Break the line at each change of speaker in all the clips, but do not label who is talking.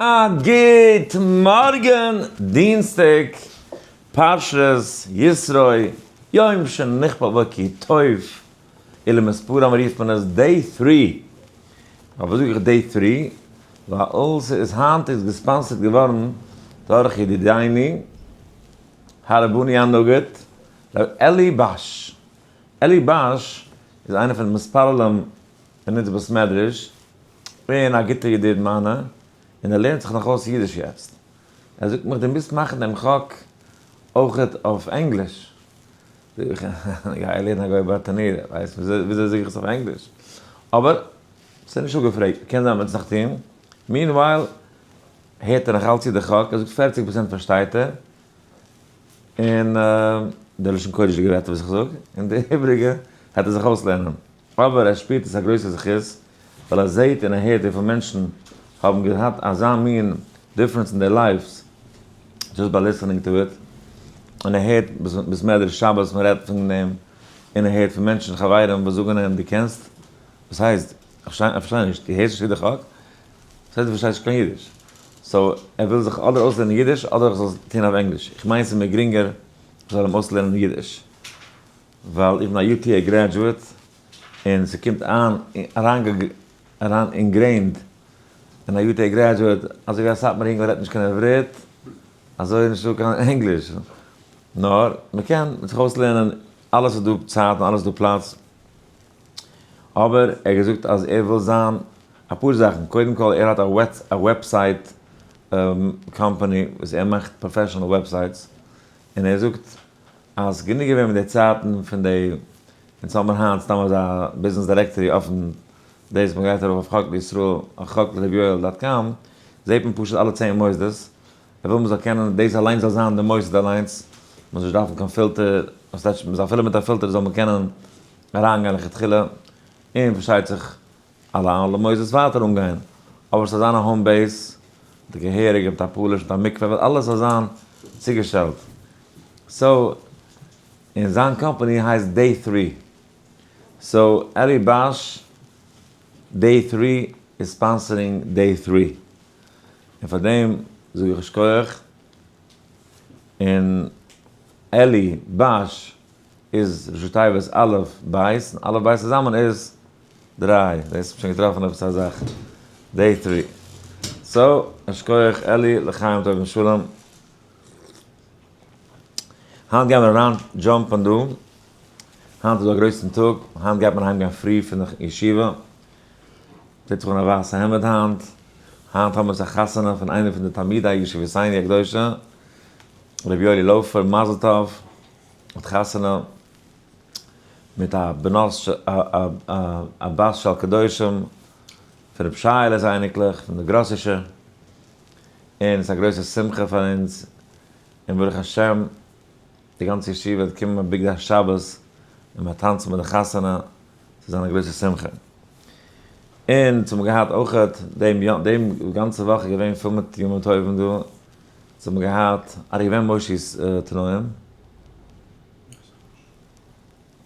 א גוט מארגן, דינסטאג פרשת יתרו, יום שנכפל בו כי טוב, ולמספרם רופט מען עס day three. פארוואס זאג איך day three? ווייל ס'איז היינט איז גע sponsored געווארן דורך ידידינו הרבני הנגיד ר' אלי באש. אלי באש איז איינער פון די מתפללים אין אונזער בית מדרש, און א גוטער ידיד מיינער, און ער לערנט זיך נאך אויס אידיש יעצט. ער זאגט מיך דו מוזט מאכן דעם חק אויכעט אויף ענגליש. זאג איך, גיי לערן א גוי ברטנורא, ווייסט וויאזוי זאג איך עס אויף ענגליש? אבער ס'איז נישט אפגעפרעגט, קען זיין מ'וועט עס נאך טון. meanwhile הערט ער נאך אלץ צו די חק, ער זאגט פערציג פראצענט פארשטייט ער, און די לשון קודש'דיגע ווערטער וואס איך זאג, און די איבריגע העט ער זיך אויסלערנען. אבער ער שפירט עס א גרויסע זכות, ווייל ער זעהט און ער הערט וויפיל מענטשן האבן געהאט אזא מין difference אין their lives just by listening to it, און ער הערט בית מדרש שבת מען רעדט פון דעם, און ער הערט פון מענטשן חברים וואס זאגן אים דו קענסט? וואס הייסט? איך פארשטיי נישט, דו הערסט נישט אידיש חק? וואס הייסט דו פארשטייסט נישט קיין אידיש? so ער וויל זיך אדער אויסלערנען אידיש אדער איך זאל עס טון אויף ענגליש, איך מיין ס'איז מיר גרינגער איך זאל אים אויסלערנען אידיש. ווייל איך בין א UTA graduate און ס'קומט איין אריין ingrained אין א UTA graduate אזוי ווי א סאטמאר אינגל רעדט נישט קיין עברית אזוי איז נישטא קיין ענגליש נאר מ'קען זיך אויסלערנען אלעס איז דא צייט און אלעס איז דא פלאץ אבער ער האט געזאגט אז ער וויל זיין אפאר זאכן קודם כל ער האט א website קאמפאני וואס ער מאכט professional websites און ער זאגט אז גענוג געווען מיט די צייטן פון די, אונז האמיר היינט סתם אזא business directory אפן, דאס מען גייט ארויף אויף חק לישראל, חק לר' יואל dot com, זעט מען פשוט אלע צען מוסדות, ער וויל מען זאל קענען, דאס אליינס זאל זיין די מוסד אליינס, מען זאל נישט דארפן קיין פילטער, אפילו מיט א פילטער זאל מען קענען אריינגיין לכתחילה, און פארשטייט זיך אלע אלע מוסדות ווייטער אנגיין, אבער ס'זאל זיין א home base, מיט א געהעריגע, מיט א פאליש, מיט א מקווה, אלעס זאל זיין צוגעשטעלט. so, און זיין קאמפאני הייסט Day Three. so, אלי באש, Day Three איז sponsoring Day Three. און פאר דעם זאג איך שכוח. און אלי באש איז ראשי תיבות א' בית, און א' בית צוזאמען איז דריי. דאס האט שוין געטראפן עפעס א זאך. Day Three. so, שכוח אלי, לחיים טוב און שלום. היינט גייען מיר אריין jump ען דא, היינט איז דא א גרויסן טאג, היינט גייט מען אהיים גיין פרי פון די ישיבה, טוט זיך אן א ווייסע העמד היינט, היינט האבן מיר א חתונה פון איינער פון די תלמידי ישיבתינו הקדושה, ר' יואלי לויפער, מזל טוב, האט חתונה מיט א בנות א בת של קדושים, פון ר' שייעלע'ס אייניקלעך, פון די גראסישע, און ס'איז א גרויסע שמחה פאר אונז, און ברוך השם די גאנצע ישיבה וועט קומען בבגדי השבת און מ'וועט טאנצן ביי די חתונה, ס'וועט זיין א גרויסע שמחה. און אונז האבן געהאט אויכעט דעם יום, דעם גאנצע וואך איז געווען פול מיט ימים טובים דא, אונז האבן געהאט, ארי געווען מוישי'ס תנאים?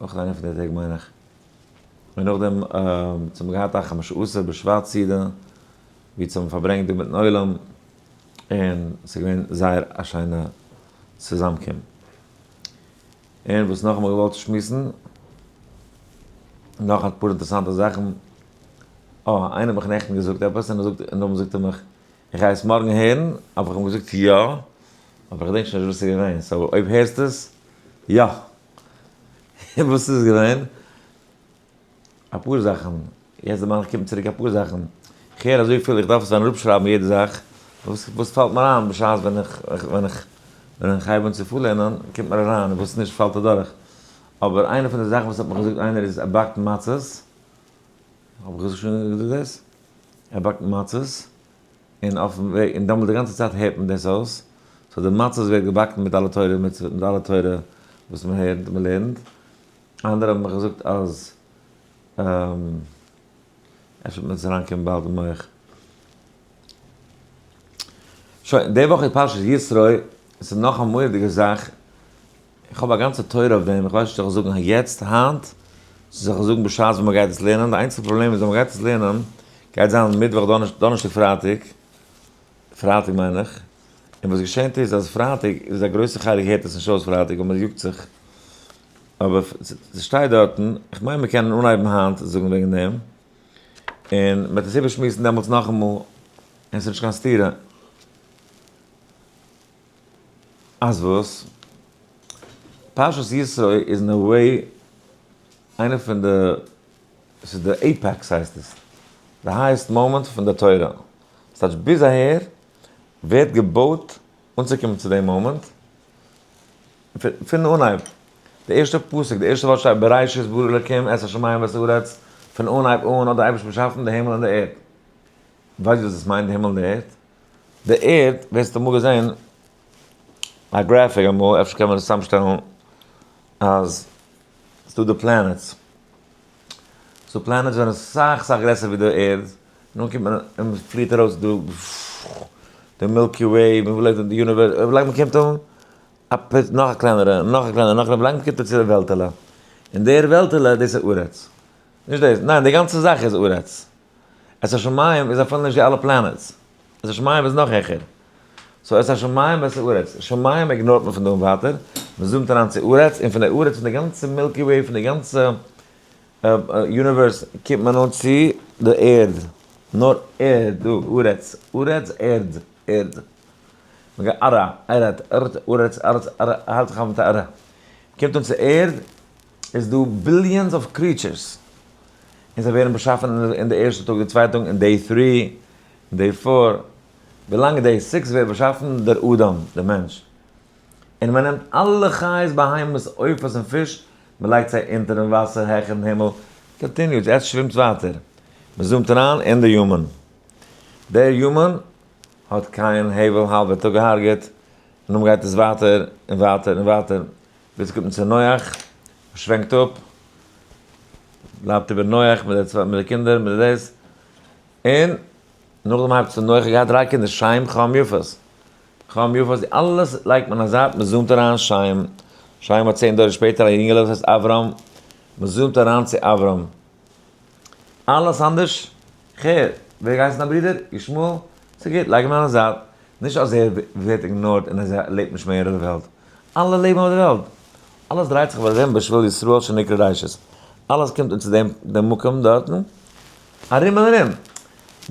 אויך איינע פון די טעג מיין איך. און נאכדעם אונז האבן געהאט א חמשה עשר בשבט סעודה, ווי אונז האבן פארברענגט דא מיטן עולם, און ס'איז געווען זייער א שיינע צוזאמקום. און וואס נאך האב איך געוואלט שמועסן? נאך אפאר אינטערעסאנטע זאכן. אה, איינער האט מיך נעכטן געזאגט עפעס, און ער זאגט, און נאכדעם זאגט ער מיך, איך גיי עס מארגן הערן, האב איך אים געזאגט יא, אבער איך געדענק שוין נישט וואס ס'איז געווען, so אויב הערסט עס, יא. וואס איז געווען? אפאר זאכן, יעצט דערמאן איך קומט צוריק אפאר זאכן, איך הער אזויפיל איך דארף עס ווען אראפשרייבן יעדע זאך, וואס וואס פאלט מיר איין בשעת ווען איך ווען איך ווען איך הייב אן צו פארלערנען קומט מיר אריין און וואס נישט פאלט אדורך, אבער איינע פון די זאכן וואס האט מיך געזאגט איינער איז ער באקט מצות, האב איך שוין געזאגט דאס? ער באקט מצות, און אויפן וועג און דעמאלט די גאנצע צייט הערט מען דאס אויס, so די מצות ווערט געבאקן מיט אלע תורה מצוות מיט אלע תורה וואס מען הערט און מען לערנט, אנדערע האבן מיך געזאגט אז אפשר וועט מען עס אריינקומען באלד אין מח. שוין, די וואך איז פרשת יתרו, עס איז נאך א מורא'דיגע זאך, איך האב א גאנצע תורה אויף דעם, איך ווייס נישט צו איך זאל זאגן יעצט, היינט, צו זאל איך זאגן בשעת ווען מען גייט עס לערנען, די איינציגסטע פראבלעם איז ווען מען גייט עס לערנען, גייט זיין מיטוואך דאנערשטאג פרייטאג. פרייטאג מיין איך, און וואס געשענט איז אז פרייטאג איז א גרויסע חלק הערט עס נישט אויס פרייטאג ווייל מען יאגט זיך, אבער ס'שטייט דארטן, איך מיין מיר קענען אנהייבן היינט זאגן וועגן דעם, און מ'וועט עס איבערשמועסן דעמאלטס נאכאמאל, און ס'איז נישט קיין סתירה. אז וואס? פרשת יתרו איז אין א way איינע פון די, ס'איז די apex הייסט עס, די highest moment פון די תורה. ס'טייטש ביז אהער ווערט געבויט אנצוקומען צו דעם מאמענט, פון אנהייב, די ערשטע פסוק, די ערשטע ווארט שטייט בראשית ברא אלקים את השמים ואת הארץ, פון אנהייב אן האט דער אייבערשטער באשאפן די הימל און די ערד. ווייסט וואס דאס מיינט די הימל און די ערד? די ערד, ווער ס'האט אמאל געזען א graphic אמאל, אפשר קען מען עס צוזאמשטעלן, אז ס'דא די planets, so planets זענען סאך סאך גרעסער ווי די ערד, נו קומט מען און מען פליעט ארויס דא די Milky Way, מען פליעט אין די universe, ווילאנג מען קומט אן, א פ נאך א קלענערע, נאך א קלענערע, נאך א קלענערע, ווילאנג מען קומט אן צו די וועלטעלע, און דער וועלטעלע דאס איז ארץ, נישט דאס, ניין די גאנצע זאך איז ארץ, את השמים איז אפילו נישט די אלע planets, את השמים איז נאך העכער, so את השמים ואת הארץ, שמים ignore ט מען פון דא און ווייטער, מען zoom ט אריין צו ארץ, און פון די ארץ, פון די גאנצע Milky Way, פון די גאנצע universe קומט מען אן צו די ערד, נאר ערד דא, ארץ, ארץ, ערד, ערד. מען גייט ארא, ארד, ארד, ארץ, ארץ, ארא, האלט זיך אויף מיט א ארא. קומט אן צו ערד, איז דא billions of creatures, און זיי ווערן באשאפן אין די ערשטע טאג, די צווייטע טאג, אין day three, אין day four, ווילאנג day six ווערט באשאפן דער אדם, דער מענטש. און מען נעמט אלע חיות בהמות עופות און פיש, מען לייגט זיי אונטערן וואסער העכערן הימל, continues, עס שווימט ווייטער, מען zoom ט אריין אין די human, דער human האט קין הבל האלבע טאג געהארגעט, און נאכדעם גייט עס ווייטער און ווייטער און ווייטער, ביז עס קומט מען צו נח, מען שווענקט אפ, בלייבט איבער נח מיט די קינדער מיט די דאס, און נאכדעם הייבט זיך נח האט געהאט דריי קינדער שם חם יפת, חם יפת די אלעס לייגט מען א זייט מען zoom ט אריין שם, שם האט 10 דורות שפעטער א יונגעלע וואס הייסט אברהם, מען zoom ט אריין צו אברהם, אלעס אנדערש, כ'הער, ווער גייט זיין ברודער? ישמעאל? ס'גוט, לייג אים אן א זייט, נישט אז ער ווערט ignored און אז ער לעבט נישט מער אויף די וועלט, אלע לעבן אויף די וועלט, אלעס דרייט זיך ביי דעם בשביל ישראל שנקרא ראשית, אלעס קומט אן צו דעם מקום דארטן, ארום און ארום.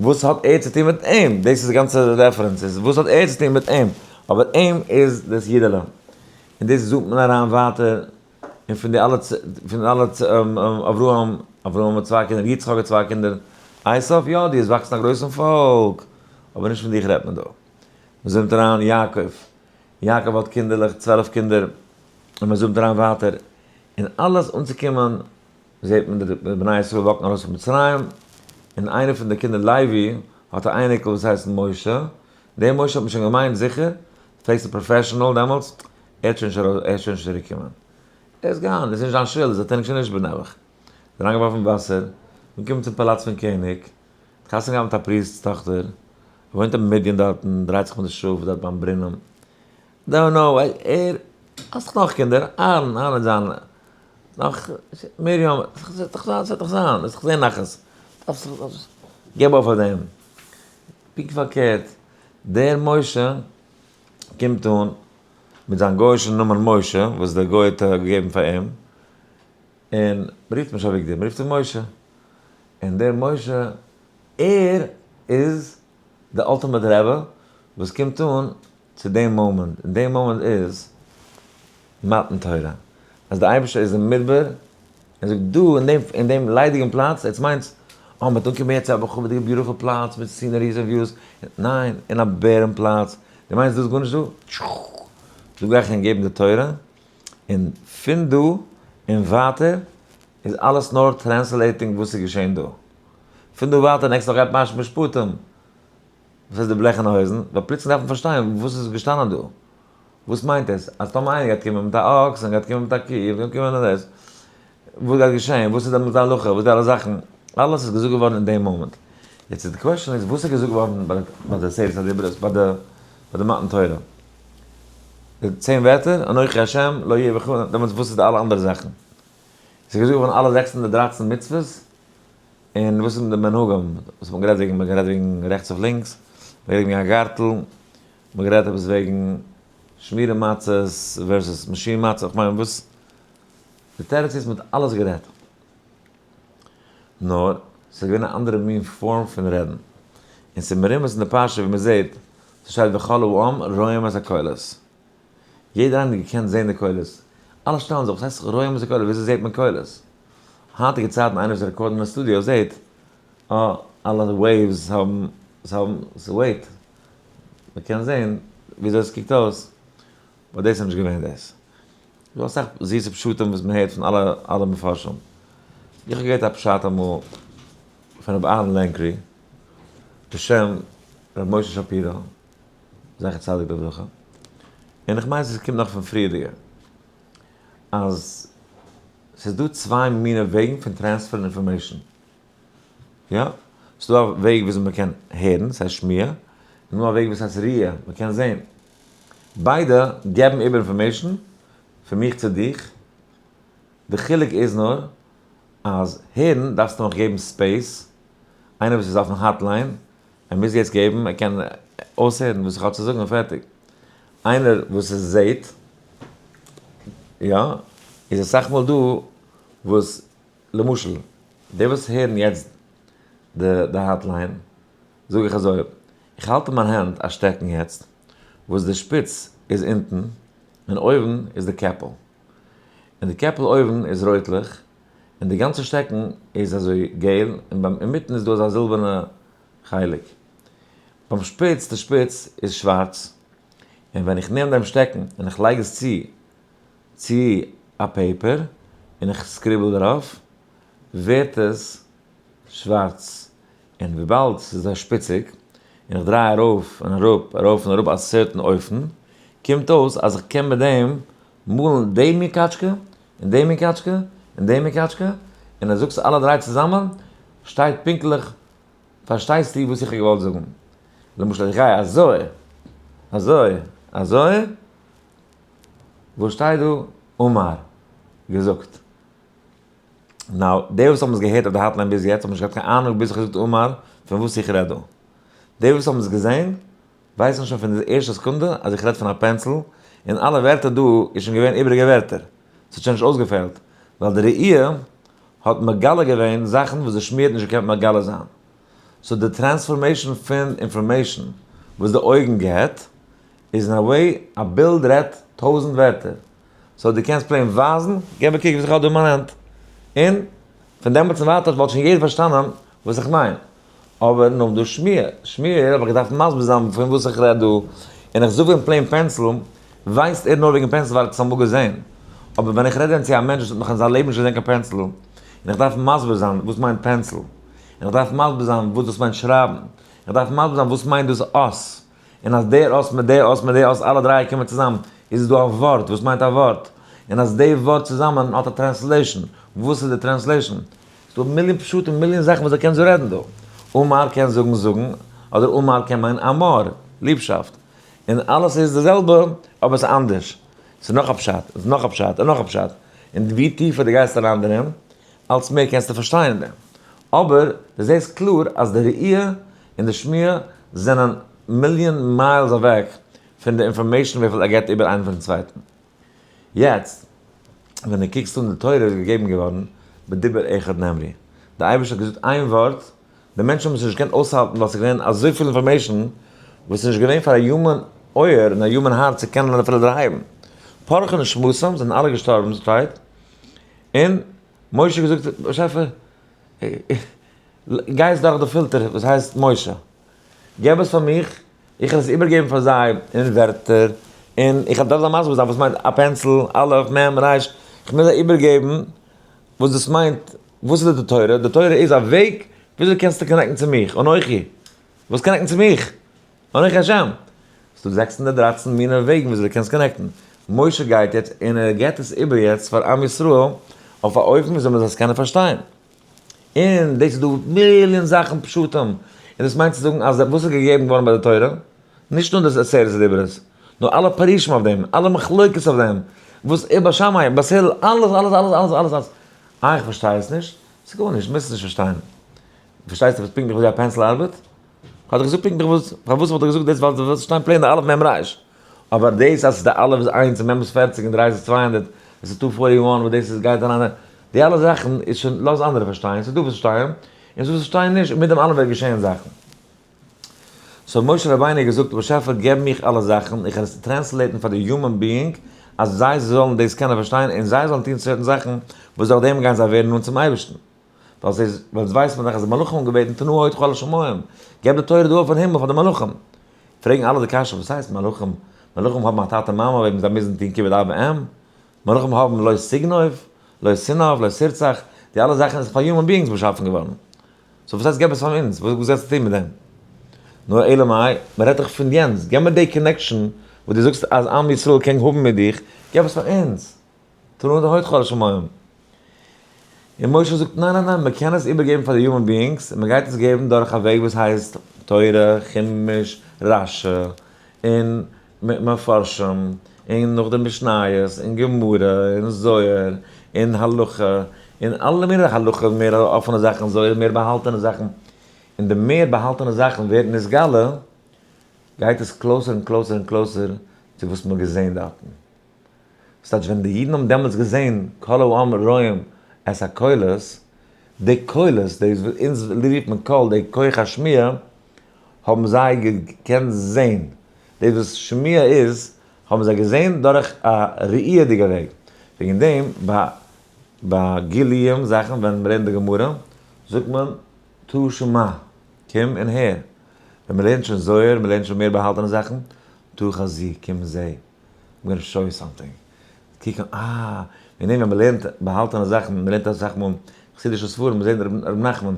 וואס האט ער צו טון מיט אים? דאס איז די גאנצע reference, איז וואס האט ער צו טון מיט אים? אבער אים איז דאס אידעלע. און דאס zoom ט מען אריין ווייטער, און פון די אלע, פון אלע אברהם, אברהם האט צוויי קינדער, יצחק האט צוויי קינדער, עשיו, יא, דו וועסט וואקסן א גרויסן פאלק, אבער נישט פון דיך רעדט מען דא. מען zoom ט אריין יעקב, יעקב האט קינדערלעך, 12 קינדער, און מען zoom ט אריין ווייטער, און אלעס אנצוקומען זעט מען די בני ישראל walk ן ארויס פון מצרים, און איינער פון די קינדער לוי האט א אייניקל וואס הייסט משה, דער משה האט מען שוין געמיינט זיכער, פרעגסט א professional דעמאלטס, ער האט שוין נישט ארויס, ער איז שוין נישט צוריק געקומען, ער איז gone, עס איז נישט זיין שולד, עס האט אים שוין נישט בנעבעך, איז אריינגעווארפן אין וואסער, אנגעקומען צום פאלאץ פון קעניג, האט חתונה געהאט מיט א priest 'ס טאכטער, ער וואוינט אין מדין דארטן, דרייט זיך מיט די שאף דארט ביים ברונעם, don't know, ער האט דאך נאך קינדער, אהרן, אהרן איז זיין נאך מרים, ס'וועט דאך זיין, ס'וועט דאך זיין, וועסט דאך זען נחת, געב אויף אויף דעם. פונקט פארקערט, דער משה קומט אן מיט זיין גוי'אישן נאמען משה, וואס דער גוי האט געגעבן פאר אים, און מ'רופט אים נישט אביגדור, מ'רופט אים משה. און דער משה, ער איז די ultimate רבי וואס קומט אן צו דעם מאמענט, און דעם מאמענט איז מתן תורה, אז דער אייבערשטער איז אין מדבר, און זאגט דא אין דעם אין דעם ליידיגן פלאץ, עטס מיינטס אה מ'וועט אנקומען יעצט צו א בכבוד'יגע beautiful פלאץ מיט sceneries און views, ניין, אין א barren פלאץ, דו מיינסט דא איז גארנישט דא? דא גיי איך ענק געבן די תורה, און פון דא און ווייטער איז אלעס נאר translating וואס איז געשען דא. פון דא ווייטער נעקסטע וואך גייט פרשת משפטים, וואס הייסט די בלעכענע הויזן? ווייל פלוצלינג דארף מען פארשטיין וואס איז געשטאנען דא. וואס מיינט עס? אז טאמער איינער גייט קומען מיט א אקס און גייט קומען מיט א קי און גייט קומען מיט דאס, וואס גייט געשען? וואס איז דעמאלטס די הלכה? וואס די אלע זאכן? אלעס איז געזאגט געווארן אין דעם מאמענט. יעצט איז די question איז וואס איז געזאגט געווארן ביי די עשרת הדיברות, ביי די מתן תורה? די 10 ווערטער, אנכי השם, לא יהיה וכו', דעמאלטס וואס איז די אלע אנדערע זאכן? עס איז געזאגט געווארן אלע 613 מצוות, און וואס איז מיט די מנהגים? וואס האט מען גערעדט וועגן? מען האט גערעדט וועגן רעכטס אויף לינקס? מ'האט גערעדט וועגן א גארטל, מ'האט גערעדט עפעס וועגן שמירה מצות versus מאשין מצות, כ'מיין וואס, די תירוץ איז מ'האט אלעס גערעדט, נאר ס'איז געווען א אנדערע מין form פון רעדן, און ס'איז מרומז אין די פרשה ווי מ'זעט, ס'שטייט וכל העם רואים את הקולות, יעדער איינער האט געקענט זען די קולות, אלע שטעלן זיך, וואס הייסט רואים את הקולות, וויאזוי זעט מען קולות? היינטיגע צייטן איינער וואס record אין א סטודיאו זעט, אה, אלע waves האבן, ס'האבן, ס'וועיט, מ'קען זען וויאזוי עס קוקט אויס, but דאס איז נישט געווען דאס. ס'דא אסאך זיסע פשטים וואס מ'הערט פון אלע אלע מפרשים. איך האב געהערט א פשט אמאל פון רבי אהרן לענקרי בשם רבי משה שפירא זכר צדיק לברכה, און איך מיין ס'קומט נאך פון פריערדיגע, אז ס'איז דא צוויי מיני וועגן פון transfer ן information. יא, ס'איז דא א וועג וויאזוי מ'קען הערן, ס'הייסט שמיעה, און דא א וועג וואס הייסט ראיה, מ'קען זען. ביידע געבן איבער information פון מיך צו דיך, די חילוק איז נאר אז הערן דארפסטו נאך געבן space, איינער וואס איז אויפן hotline, ער מוז יעצט געבן, ער קען אויסהערן וואס איך האב צו זאגן און פערטיג. איינער וואס עס זעט, יא, איז אסאך מאל דא וואס למשל, די וואס הערן יעצט די hotline, זאג איך אזוי, איך האלט אין מיין הענט א שטעקן יעצט, וואס די שפיץ איז אונטן, און אויבן איז די קעפל. און די קעפל אויבן איז רויטלעך, און די גאנצע שטעקן איז אזוי געל, און ביים אינמיטן איז דא אזא זילבערנע חלק. ביים שפיץ, די שפיץ איז שווארץ, און ווען איך נעם דעם שטעקן און איך לייג עס צו צו א paper און איך scribble דערויף, ווערט עס שווארץ, און וויבאלד ס'איז אזוי שפיציג, און איך דריי ארויף און אראפ, ארויף און אראפ א certain אופן, קומט אויס אז איך קען מיט דעם מאלן די מין קאטשקע, און די מין קאטשקע, און די מין קאטשקע, און אז זאגסט אלע דריי צוזאמען, שטייט פונקטליך, פארשטייסטו וואס איך האב געוואלט זאגן. למשל איך גיי אזוי, אזוי, אזוי, וואס שטייט דא? אמר, געזאגט. Now, די וואס האבן עס געהערט אויף די hotline ביז יעצט האבן נישט געהאט קיין אהנונג ביז איך האב געזאגט אמר פון וואס איך רעד דא. די וואס האבן עס געזען ווייסן שוין פון די ערשטע סעקונדע אז איך רעד פון א pencil, און אלע ווערטער דא איז שוין געווען איבעריגע ווערטער. ס'האט שוין נישט אויסגעפעלט, ווייל די ראי' האט מגלה געווען זאכן וואס די שמיעה האט נישט געקענט מגלה זיין. So די transformation פון information וואס די אויגן געט, איז אין א way א בילד רעדט טויזענט ווערטער. So דו קענסט plain ווייזן, געב א קוק וואס איך האב דא אין מיין הענט. און פון דעמאלטס און ווייטער וואלט שוין יעדער פארשטאנען וואס איך מיין. אבער נאך דא שמיעה, שמיעה האב איך געדארפט מסביר זיין פון וואס איך רעד דא, און איך זאג וועגן plain pencil, ווייסט ער נאר וועגן pencil ווייל ער האט עס אמאל געזען. אבער ווען איך רעד ווען צו א מענטש וואס האט נאך אין זיין לעבן נישט געזען קיין pencil, און איך דארף מסביר זיין וואס מיינט pencil, און איך דארף מסביר זיין וואס דאס מיינט שרייבן, איך דארף מסביר זיין וואס מיינט דאס אות, און אז דער אות מיט דער אות מיט דער אות אלע דריי קומען צוזאם איז עס דא א ווארט, וואס מיינט א ווארט? און אז די ווארט צוזאמען האט א translation, וואס איז די translation? ס'איז דא מיליאן פשטים מיליאן זאכן וואס ער קען זאל רעדן דא. אמר קען זאגן זאגן, אדער אמר קען מיינען אמור, ליבשאפט. און אלעס איז די זעלבע אבער ס'איז אנדערש. ס'איז נאך א פשט, און ס'איז נאך א פשט, און נאך א פשט. און ווי טיפער דו גייסט אריין דערין, אלץ מער קענסטו פארשטיין אין דעם. אבער דו זעסט קלאר אז די ראי' און די שמיעה זענען מיליאן miles אוועק פון די information וויפיל ער געבט איבער איינער פארן צווייטן. יעצט ווען דו קוקסט אן די תורה איז געגעבן געווארן בדיבור אחד נאמרו. די אייבערשטער האט געזאגט איין ווארט, די מענטשן האבן עס נישט געקענט אויסהאלטן ווייל ס'איז געווען אזויפיל information וואס איז נישט געווען פאר א human אויער און א human הארץ צו קענען אפילו דערהייבן. פרחה נשמתם זענען אלע געשטארבן שטייט, און משה האט געזאגט באשעפער גיי עס דורך די פילטער וואס הייסט משה, געב עס פאר מיך, איך וועל עס איבערגעבן פאר זיי אין ווערטער, און איך דארף זיי מסביר זיין וואס מיינט א pencil, א', מ', ר', איך מוז זיי איבערגעבן וואס דאס מיינט, וואס איז די תורה, די תורה איז א וועג וויאזוי קענסטו connect ן צו מיך, אנכי, וואס connect ן צו מיך? אנכי השם! ס'איז דא 613 מיני וועגן וויאזוי דו קענסט connect ן. משה גייט יעצט און ער געבט עס איבער יעצט פאר עם ישראל אויף א אופן וויאזוי מ'זאל עס קענען פארשטיין. און דאס איז דא מיליאן זאכן פשטים. און דאס מיינט צו זאגן אז וואס איז געגעבן געווארן ביי די תורה? נישט נאר די עשרת הדיברות, נאר אלע פירושים אויף דעם, אלע מחלוקת אויף דעם, וואס איז בית שמאי, בית הלל, אלעס אלעס אלעס אלעס אלעס אלעס. איי איך פארשטיי עס נישט? ס'איז גארנישט, מוזט עס נישט פארשטיין. פארשטייסט עפעס פונקטליך וויאזוי א pencil ארבעט? כ'האב דיך געזאגט פונקטליך וואס, פארוואס וואלט איך געזאגט דאס ווייל דו ווילסט שטיין plain די אלף מ' ר'. אבער דאס אז די אלף איז איינס און מ' איז 40 און די ר' איז 200, עס איז 241 וואס דאס איז גייט אריין, די אלע זאכן איז שוין, לאז אנדערע פארשטיין, ס'איז דא וואס פארשטייען, און ס'איז דא וואס פארשטייען נישט, און מיט דעם אלעם וועט געשען זאכן. so משה רבינו האט געזאגט, באשעפער געב מיך אלע זאכן, איך וועל עס translate ן פאר די human being, אז זיי זאלן דאס קענען פארשטיין און זיי זאלן טון certain זאכן וואס דורך דעם גייען זיי ווערן נאנט צום אייבערשטן. ווייל זיי, ווייל עס ווייסט מען דאך אז די מלאכים האבן געבעטן תנה הודך על השמים, געב די תורה דא אויפן הימל פאר די מלאכים. פרעגן אלע די קשיא, וואס הייסט מלאכים? מלאכים האבן א טאטע מאמע וועגן זיי מוזן טון כיבוד אב ואם? מלאכים האבן לא תגנוב, לא תנאף, לא תרצח, די אלע זאכן איז פאר human beings באשאפן געווארן. so וואס הייסט געב עס פאר אונז? וואס גייסטו טון מיט דעם? נאר אלא מאי, מען רעדט דאך פון יענץ, געב מיר די connection וואס דו זאגסט אז עם ישראל קען האבן מיט דיך, געב עס פאר אונז. תנה הודך על השמים. און משה זאגט ניין ניין ניין, מען קען עס איבערגעבן פאר די human beings, און מען גייט עס געבן דורך א וועג וואס הייסט תורה, חומש, רש"י, און מפרשים, און נאכדעם משניות, און גמרא, און זוהר, און הלכה, און אלע מיני הלכה, מער אפענע זאכן, זוהר, מער באהאלטענע זאכן, און די מער באהאלטענע זאכן ווערט נתגלה, גייט עס closer און closer און closer צו וואס מ'האט געזען דארטן. ס'טייטש ווען די אידן האבן דעמאלטס געזען כל העם רואים את הקולות, די קולות, דאס וואס אונז רופט מען קול, די כח השמיעה, האבן זיי געקענט זען. דאס וואס שמיעה איז, האבן זיי געזען דורך א ראיה'דיגע וועג. וועגן דעם ביי ביי גילויים זאכן ווען מ'לערנט די גמרא, זאגט מען תא שמע, קום און הער. ווען מ'לערנט שוין זוהר, מ'לערנט שוין מער באהאלטענע זאכן, תא חזי, קום זע. I'm gonna show you something. קוק אן, אה, וועגן דעם ווען מ'לערנט באהאלטענע זאכן, מ'לערנט אסאך מאל חסידישע ספרים, מ'זעט ר' נחמן,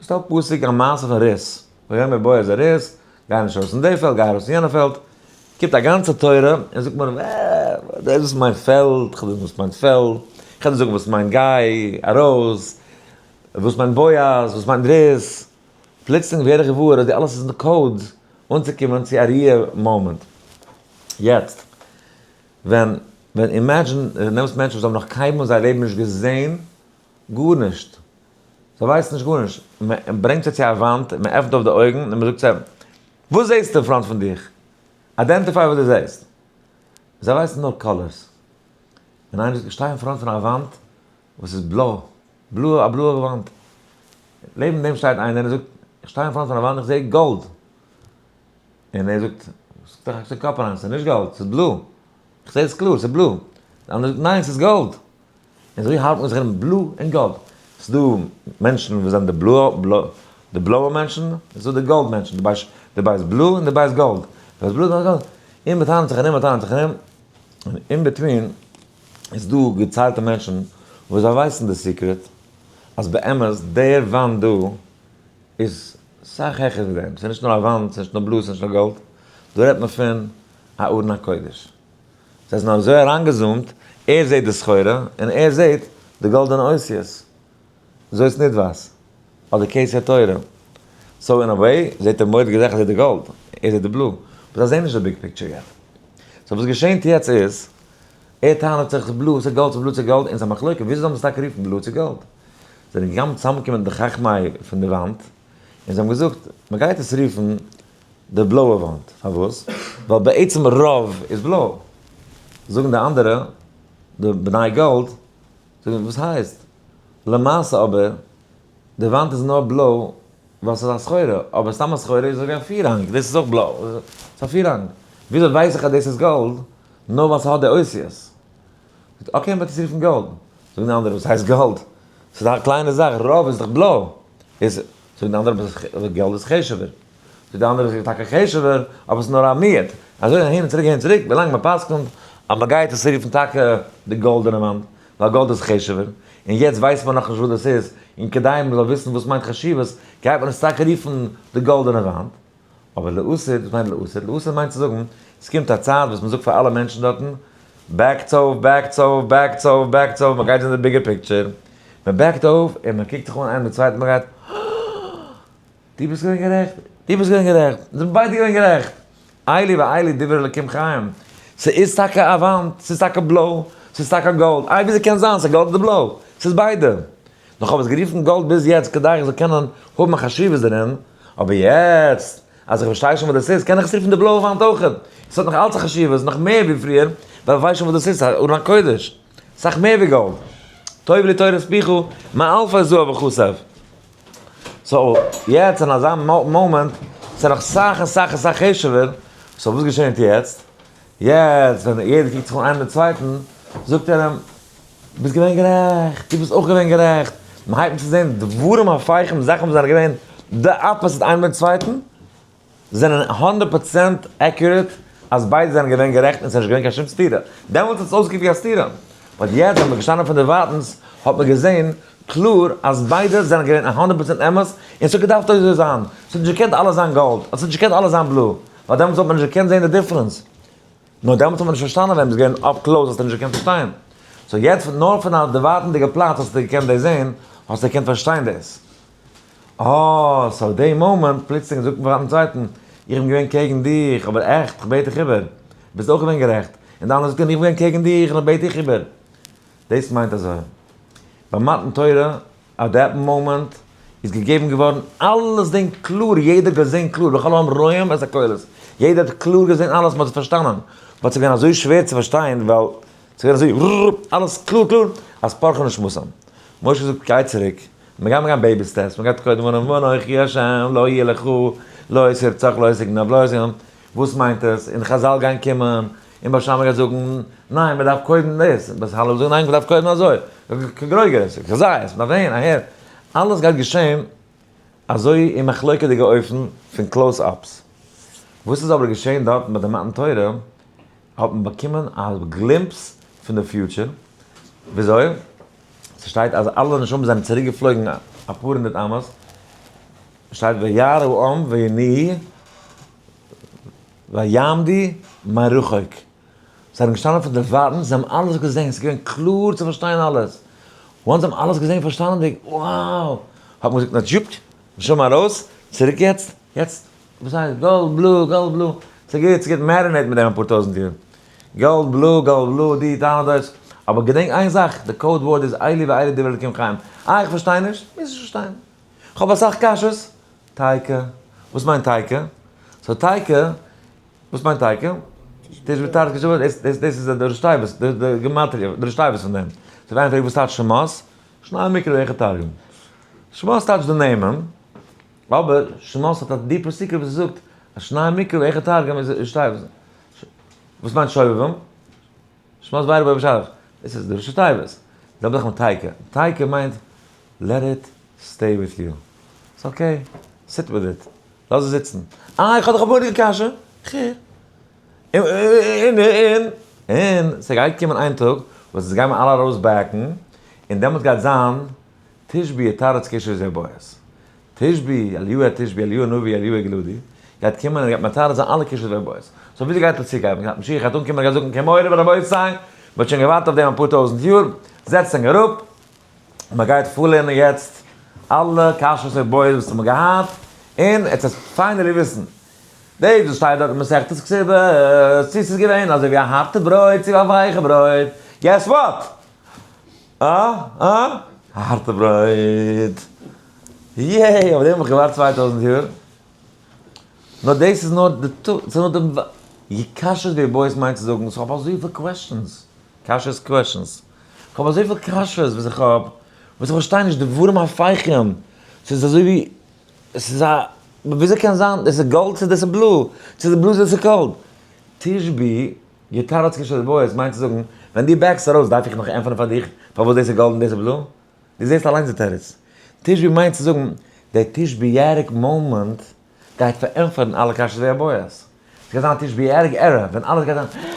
ס'דא א פסוק א מעשה פון רות, ויאמר בועז אל רות, גיי נישט ארויס אין די פעלד, גיי ארויס אין יענע פעלד, קומט א גאנצע תורה און זאגט מיר, אה, דאס איז מיין פעלד, כ'ווייס וואס מיינט פעלד, כ'קען דיר זאגן וואס מיינט גיי ארויס, וואס מיינט בועז, וואס מיינט רות, פלוצלינג ווער איך געוואר אז די אלעס איז אין code אנצוקומען צו א ראיה מאמענט. יעצט, ווען ווען imagine דו נעמסט מענטשן וואס האבן נאך קיינמאל אין זייער לעבן נישט געזען גארנישט, זיי ווייסן נישט גארנישט, מען ברענגט זיי צו א וואנט, מען עפנט אויף די אויגן און מען זאגט זיי, וואס זעסטו אין front פון דיך? identify וואס דו זעסט. זיי ווייסן נאר colors. און איינער זאגט, איך שטיי אין front פון א וואנט וואס איז בלוי, בלוי, א בלויע וואנט. לעבן דעם שטייט איינער און זאגט, איך שטיי אין front פון א וואנט, איך זע גאלד. און ער זאגט, האקסט אין קאפ אריין, ס'איז נישט גאלד, ס'איז בלוי. איך זע עס קלאר, ס'איז בלוי. די אנדערע זאגט, ניין, ס'איז גאלד. און אזוי האלט מען זיך ארום בלוי און גאלד. ס'איז דא מענטשן וואס זענען די בלוי, די בלויע מענטשן, און ס'איז דא די גאלד מענטשן, די בית, די בית בלוי און די בית גאלד. די בית בלוי און די בית גאלד. און מ'טענה'ט זיך ארום, מ'טענה'ט זיך ארום, און in between איז דא געציילטע מענטשן וואס זיי ווייסן די secret, אז באמת דער וואנט דא איז סאך העכער ווי דעם, ס'איז נישט נאר א וואנט, ס'איז נישט נאר בלוי, ס'איז נישט נאר גאלד, דא רעדט מען פון א ארון הקודש. זיי זענען אזוי אריינגע zoom ט, ער זעט די סחורה און ער זעט די גאלדענע אותיות, זאת נדבת, אדער כתר תורה. so in a way זעט ער מורא'דיגע זאכן, ער זעט די גאלד, ער זעט די בלוי, but זיי זעען נישט די big picture יעט. so וואס געשענט יעצט איז, ער טענה'ט זיך בלוי צו גאלד, בלוי צו גאלד, און ס'איז א מחלוקה, וויאזוי זאל מען עס טאקע רופן בלוי צו גאלד? זענען געגאנגען צוזאמגעקומען די חכמי פון די וואנט, און זיי האבן געזאגט, מען גייט עס רופן די בלויע וואנט, פארוואס? ווייל בעצם רוב איז בלוי. זאגן די אנדערע, די בני גאלד, זאגן וואס הייסט? למעשה אבער, די וואנט איז נאר בלוי ווייל ס'איז א סחורה, אבער סתם א סחורה איז אזויווי א פירהאנג, דאס איז אויך בלוי, ס'איז א פירהאנג. וויאזוי ווייס איך אז דאס איז גאלד? נאר ווייל ס'האט די אותיות. זאגט okay מ'וועט עס רופן גאלד. זאגן די אנדערע וואס הייסט גאלד? ס'איז דאך א קליינע זאך, רוב איז דאך בלוי. איז, זאגן די אנדערע גאלד איז חשוב'ער. זאגט די אנדערע ס'איז טאקע חשוב'ער, אבער ס'איז נאר א מיעוט. אזוי אהין און צוריק אהין און צוריק, ווילאנג מ'פסק'נט אז מ'גייט עס רופן טאקע די גאלדענע וואנט, ווייל גאלד איז חשוב'ער, און יעצט ווייסט מען נאכנישט וואס דאס איז, און כדי מ'זאל וויסן וואס מיינט חשיבות, גייט מען עס טאקע רופן די גאלדענע וואנט. אבער לעתיד, וואס מיינט לעתיד? לעתיד מיינט צו זאגן, עס קומט א צייט וואס מען זאגט פאר אלע מענטשן דארטן, back ט אויף, back ט אויף, back ט אויף, back ט אויף, מען גייט אין די bigger picture, מען back ט אויף און מען קוקט זיך אן איינער דעם צווייטן, מען גייט, דו ביסט געווען גערעכט, דו ביסט געווען גערעכט, אונז זענען ביידע געווען גערעכט, אלו ואלו דברי אלקים חיים, ס'איז טאקע א וואנט, ס'איז טאקע בלוי, ס'איז טאקע גאלד, איי וויאזוי קען זיין ס'איז גאלד אדער בלוי, ס'איז ביידע. נאר כ'האב עס גערופן גאלד ביז יעצט כדי איך זאל קענען האבן א חשיבות דערין. אבער יעצט אז איך פארשטיי שוין וואס דאס איז, קען איך עס רופן די בלויע וואנט אויכעט. עס האט נאך אלץ א חשיבות, נאך מער ווי פריער, ווייל איך ווייס שוין וואס דאס איז, א ארון הקודש. סאך מער ווי גאלד. טוב לי תורת פיך מאלפי זהב וכסף. so, יעצט אין אזא מאמענט, ס'איז נאך סאך און סאך און סאך חשוב'ער, so וואס געשענט יעצט? יעצט ווען יעדער קוקט זיך אן איינער דעם צווייטן, זאגט ער אים, ביסט געווען גערעכט, דו ביסט אויך געווען גערעכט, מען הייבט אן צו זען דברים הפכים, זאכן וואס זענען געווען די opposite איינער מיטן צווייטן, זענען 100% accurate אז ביידע זענען געווען גערעכט און ס'איז נישט געווען קיין שום סתירה. דעמאלטס האט עס אויסגעקוקט ווי א סתירה, but יעצט ווען מ'איז געשטאנען פון דערווייטנס האט מען געזען קלאר אז ביידע זענען געווען 100% אמת און ס'האט געדארפט אזוי זיין, ס'האט נישט געקענט אלעס זיין גאלד, עס האט נישט געקענט אלעס זיין בלוי, ווייל דעמאלטס וואלט מען נישט געקענט זען די difference. נאר דעמאלטס האט מען נישט פארשטאנען ווען ביסט געווען up close האסטו נישט געקענט פארשטיין. so יעצט נאר פון א דערווייטענדיגע פלאץ האסטו געקענט דאס זען, האסטו געקענט פארשטיין דאס. אה, so די מאמענט פלוצלינג זאגט מען פארן צווייטן, איך בין געווען קעגן דיך, אבער עכט, איך בעט דיך איבער. ביסט אויך געווען גערעכט. און די אנדערע זאגט אים, איך בין געווען קעגן דיך און איך בעט דיך איבער. דאס מיינט אזוי. ביי מתן תורה at that moment איז געגעבן געווארן אלעס דעם קלאר, יעדער האט געזען קלאר, וכל העם רואים את הקולות, יעדער האט קלאר געזען אלעס, מען האט עס פארשטאנען, but ס'איז געווען אזוי שווער צו פארשטיין, ווייל ס'איז געווען אזוי אלעס קלאר קלאר, אז פרחה נשמתם. משה זאגט גיי צוריק, מיר גייען גיין baby steps, מען גייט קודם אן אנכי השם לא יהיה לך, לא תרצח לא תגנוב לא תגנוב, וואס מיינט עס, און חזל גייען קומען, און בית שמאי גייט זאגן, ניין מען דארף קודם דאס, בית הלל זאגן ניין מען דארף קודם אזוי, כגרוגרת, כזית, מען דארף אהין אהער, אלעס גייט געשען אזוי אין מחלוקה'דיגע אופן פון close ups. וואס איז אבער געשען דארטן ביי די מתן תורה, האט מען באקומען א glimpse פון די future, וויאזוי? ס'שטייט אז אלע נשמות זענען צוריק געפלויגן אפאר הונדערט אמות, שטייט וירא העם וינועו ויעמדו מרחוק, זיי זענען געשטאנען פון דערווייטנס, זיי האבן אלעס געזען, ס'איז געווען קלאר צו פארשטיין אלעס, once זיי האבן אלעס געזען פארשטאנענדיג, wow! האט מען געזאגט נאטשופט, נשמה ארויס, צוריק יעצט, יעצט, וואס הייסט, גאלד בלו, גאלד בלו, ס'גוט, ס'גוט, marinate מיט דעם אפאר טויזנט יאר, גאלד בלו, גאלד בלו, די טענה דאס, אבער געדענק איין זאך, די code word איז אלו ואלו דברי אלקים חיים, אה איך פארשטיי נישט, מוזט נישט פארשטיין, כ'האב אסאך קשיות, תיקו, וואס מיינט תיקו? so תיקו, וואס מיינט תיקו? תשבי תרתי כשבוע, דאס איז די ראשי תיבות, די גימטריא, די ראשי תיבות פון דעם. so ווען איינער פרעגט וואס טייטש שמות? שנים מקרא ואחד תרגום. שמות טייטש די נעמען, אבער שמות האט א deeper secret וואס עס זאגט אז שנים מקרא ואחד תרגום איז ראשי תיבות. וואס מיינט שובבים? שמות וירא בא בשלח. דאס איז די ראשי תיבות. די זעלבע זאך מיט תיקו. תיקו מיינט let it stay with you. ס'איז okay, sit with it. לאז עס זיצן. אה, איך האב דאך א מורא'דיגע קשיא. כ'הער. און, און, און, ס'גייט קומען איין טאג וואס עס גייען מיר אלע ארויס back ן, און דעמאלטס גייט זיין תשבי יתרץ קושיות ובעיות. תשבי, אליהו התשבי, אליהו הנביא, אליהו הגלעדי, גייט קומען און גייט מתרץ זיין אלע קושיות ובעיות. so וויאזוי גייט עס צוגיין? ווען משיח גייט אנקומען גייט זאגן כמורי ורבותי, מ'האט שוין געווארט אויף דעם אפאר טויזנט יאר, זעצט ענק אראפ, מען גייט פארלערנען יעצט אלע קשיות און בעיות וואס מ'האט געהאט, און עטס וועט finally וויסן. דאס וואס שטייט דארט אין מסכת כתובות, צו ס'איז געווען אזוי ווי א הארטע ברויט צו א ווייכע ברויט, guess what? אה? אה? א הארטע ברויט! yay! אויף דעם האב איך געווארט 2000 יאר. נאר דאס איז נאר די ט, ס'איז נאר די קשיות ובעיות מיינט צו זאגן, so כ'האב אזויפיל questions, קשיות questions. כ'האב אזויפיל קשיות וואס איך האב, וואס איך פארשטיי נישט, דברים הפכים, ס'איז אזוי ווי, ס'איז א, וויאזוי קען זיין, דאס איז גאלד צו דאס איז בלוי, צו דאס איז בלוי צו דאס איז גאלד. תשבי יתרץ קושיות ובעיות מיינט צו זאגן, ווען דו back סט ארויס דארף איך נאך ענטפערן פאר דיך פארוואס דאס איז גאלד און דאס איז בלוי? דו זעסט אליינס די תירוץ. תשבי מיינט צו זאגן, דער תשבי-יעריג מאמענט גייט פארענטפערן אלע קשיות ובעיות. ס'גייט זיין א תשבי-יעריג era ווען אלעס גייט זיין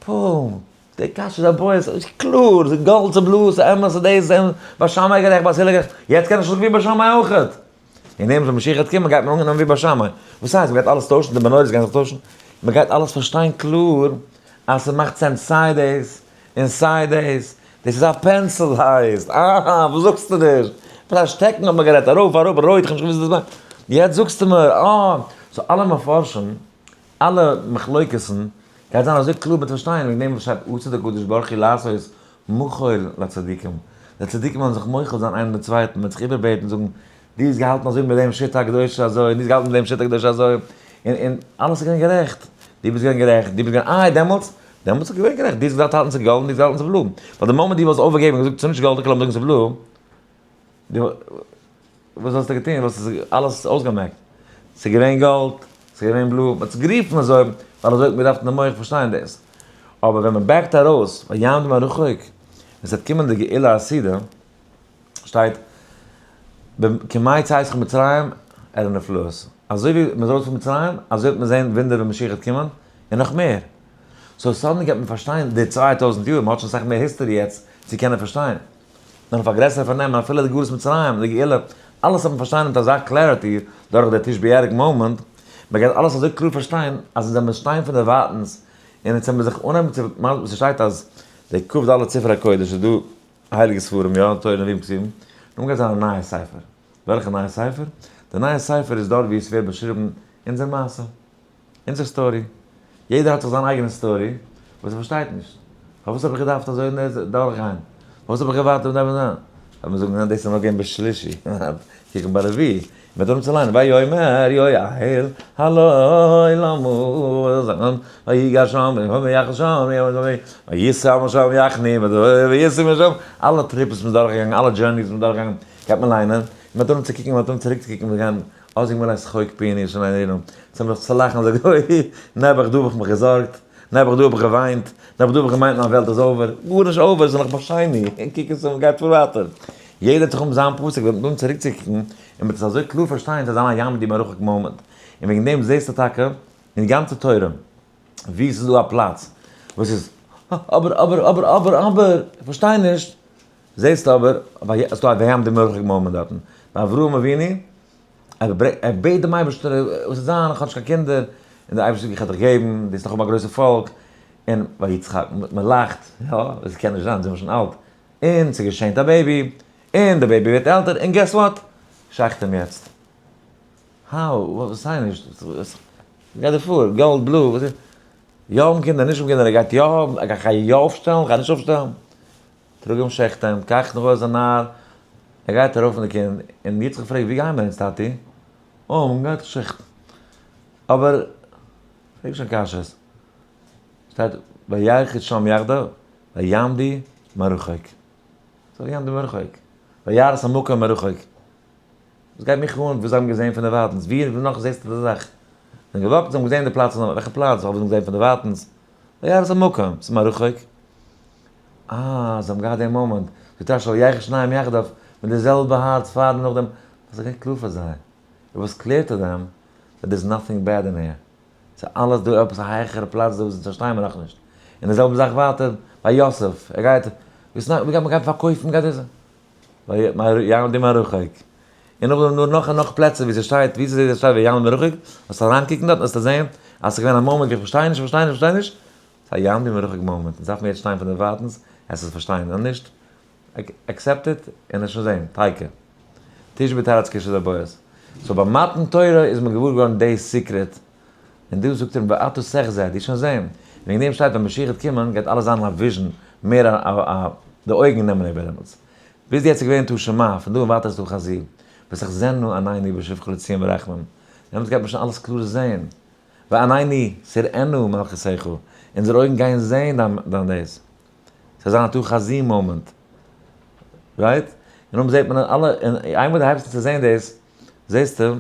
פום! די קשיא איז א בויער, ס'איז קלאר, ס'איז גאלד, ס'איז בלוי, ס'איז אמת, ס'איז דאס, ס'איז בית שמאי גערעכט, בית הלל גערעכט, יעצט קען איך שוין זאגן ווי בית שמאי אויכעט. און דעם ווען משיח וועט קומען גייט מען אננעמען ווי בית שמאי. וואס הייסט? מ'גייט אלעס טוישן? די מנורות גייען זיך טוישן? מ'גייט אלעס פארשטיין קלאר אז ס'מאכט sense סיי דאס און סיי דאס. דאס איז א פענסיל הייסט. אהא, וואס זאגסטו נישט? פון א שטעקן האט מען גערעדט, ארויף אראפ, רויט, כ'האב נישט געוואוסט וואס דאס מיינט. יעצט זאגסטו מיר, אה. so אלע מפרשים אלע מחלוקת'ן גייט זיין אזוי קלאר מיט פארשטיין וועגן דעם וואס שטייט עתיד הקדוש ברוך הוא לעשות מחול לצדיקים, די צדיקים וועלן זיך מוחל זיין איינער דעם צווייטן, מען וועט זיך איבערבעטן זאגן. דו האסט געהאלטן אזוי מיט דעם שיטה הקדושה אזוי, און דו האסט געהאלטן מיט דעם שיטה הקדושה אזוי, און און אלעס איז געווען גערעכט, דו ביסט געווען גערעכט, דו ביסט געווען, איי דעמאלטס, דעמאלטס איז געווען גערעכט, דו האסט געדארפט האלטן ס'איז גאלד און דו האסט געהאלטן ס'איז blue, ווייל די מאמענט דו וואלסט אויפגעגעבן און געזאגט ס'איז נישט גאלד איך לאמיר זאגן ס'איז blue, דו וואס וואלסטו געטון, וואלסט עס אלעס אויסגעמעקט, ס'איז געווען גאלד, ס'איז געווען blue, מ'האט עס גערופן אזוי ווייל אזוי האט מען געדארפט אין די מח פארשטיין דאס, אבער ווען מען back ט ארויס ויעמדו מרחוק, ווען ס'וועט קומען די גאולה העתידה, שטייט כימי צאתך ממצרים אראה נפלאות, אזוי ווי מ'איז ארויס פון מצרים אזוי וועט מען זען וואונדער ווען משיח וועט קומען, און נאך מער. so suddenly גייט מען פארשטיין די 2000 יאר, מ'האט שוין אסאך מער history יעצט צו קענען פארשטיין. נאר אויף א גרעסערע פארנעם, אפילו די גלות מצרים, די גאולה, אלעס האט מען פארשטיין מיט אזא clarity דורך די תשבי-ערק moment, מען גייט אלעס אזוי קלאר פארשטיין, אז אונז וועלן שטיין פון דערווייטנס, און אונז וועלן זיך אנהייבן צו, ס'שטייט אז די כ"ד ספרי הקודש איז דא הייליגע ספרים, יא, תורה נביאים כתובים, נאכדעם גייט זיין א נייע ספר. וועלכע נייע ספר? די נייע ספר איז דארט ווי עס ווערט באשריבן אונזער מעשה, אונזער story. יעדער האט זיך זיין אייגענע story וואס ער פארשטייט נישט. פארוואס האב איך געדארפט אזוי דורכגיין? פארוואס האב איך געווארט אויף דעם און דעם? וועט מען זאגן, דאס איז נאר געווען בשלישי, קוק ביי רביעי, מען וועט אנהויבן צו ליינען, ויאמר יואל הלא למה ויגש שם ויחן שם ויסע משם ויחנו ויסע משם, אלע trips מ'איז דורכגעגאנגען, אלע journeys מ'איז דורכגעגאנגען, גייט מען ליינען, מען וועט אנהויבן צו קוקן, מען וועט אנהויבן צוריק צו קוקן, מיר גייען אז איך מלא שחוק פיני שוין איינער צו מיך צו לאכן אזוי אוי, נעבעך דא האב איך מיך געזארגט, נעבעך דא האב איך געוויינט, נעבעך דא האב איך געמיינט מיין וועלט איז over, גארנישט over, ס'איז נאך בשני, און קוק עס אן, גייט פאר ווייטער. יעדער האט זיך אן זיין פסוק, ווען מ'האט אן צוריקצוקוקן, און מ'וועט עס אזוי קלאר פארשטיין, ס'זאל זיין א ויעמדו מרחוק moment. און וועגן דעם זעסטו טאקע אין די גאנצע תורה, וואו ס'איז דא א פלאץ וואס איז אבער אבער אבער אבער אבער, איך פארשטיי נישט, זעסטו אבער, ס'איז דא א ויעמדו מרחוק moment דארטן. ביי אברהם אבינו, ער בעט דעם אייבערשטער, וואס וועט זיין, איך האב נישט קיין קינדער, און דער אייבערשטער זאגט, איך וועל דיך געבן, דו וועסט נאך האבן א גרויסע פאלק, און ביי יצחק, מען לאכט, יא, עס קען נישט זיין, זיי זענען שוין אלט, און ס'איז געשענט א baby, און די baby ווערט עלטער, און guess what? שעכט אים יעצט. how? וואס סיי נישט, וואס גייט דא פאר? גאלד, blue, וואס איז? יא האבן קינדער, נישט האבן קינדער, ער גייט יא האבן, ער גייט יא אויפשטעלן, גייט נישט אויפשטעלן? טראג אים שעכט אים, קאך נאך אויס א נאר, ער גייט ארויף מיט די קינד, און יצחק פרעגט ווי גייען מיר אונז טאטי? אה מען גייט שעכטן, אבער פרעג נישט קיין קשיות, שטייט ויחד שם יחדיו ויעמדו מרחוק, ס'איז ויעמדו מרחוק, וירא את המקום מרחוק, וואס גייט מיך אן וואס זיי האבן געזען פון דערווייטנס, ווי נאך זעסטו די זאך? זיי האבן גע walk ט, זיי האבן געזען די פלאץ, וועלכע פלאץ? זיי האבן געזען פון דערווייטנס, וירא את המקום, ס'איז מרחוק. אה, זיי האבן געהאט דעם מאמענט, זאגט רשי ויחד שניהם יחדיו, מיט די זעלבע הארץ פאר און נאכדעם, דאס איז געווען קלאר פאר זיי, it was clear to them that there's nothing bad in here, ס'איז אלעס דא עפעס א העכערע פלאץ דא וואס אונז פארשטייען מיר נאכנישט, און די זעלבע זאך ווייטער ביי יוסף, ער גייט, מ'גייט פארקויפן, מ'גייט דאס, ויעמדו מרחוק, און נאכדעם נאר נאך און נאך פלעצער ווי ס'שטייט, ווי ס'זעט שטייט ויעמדו מרחוק, זאלסט אריינקוקן דארט וועסטו זען אז ס'איז געווען א מאמענט ווי איך פארשטיי נישט, פארשטיי נישט, פארשטיי נישט, ס'איז א ויעמדו מרחוק מאמענט, אונז דארף מיר יעצט שטיין פון דערווייטנס עס עס פארשטיין, און נישט, accept it און עס שוין זען, תיקו. תשבי תרץ קושיות ובעיות. so ביי מתן תורה איז מען געוואר געווארן די secret, און דא זאגט ער אים ואתה תחזה, דו שוין זען. וועגן דעם שטייט ווען משיח וועט קומען גייט אלעס זיין א vision, מער א א די אויגן נעמען איבער דעמאלטס. ביז יעצט איז געווען תא שמע, פון דא און ווייטער איז תא חזי. ותחזינה עינינו בשובך לציון ברחמים. דעמאלטס גייט מען שוין אלעס קלאר זען. ועינינו תראינה מלכותך, אונזערע אויגן גייען זען דיין דיין דאס. ס'וועט זיין א תא חזי מאמענט. right? און אויב זעט מען אלע, און איינמאל דו הייבסט אן צו זען דאס, זעסטו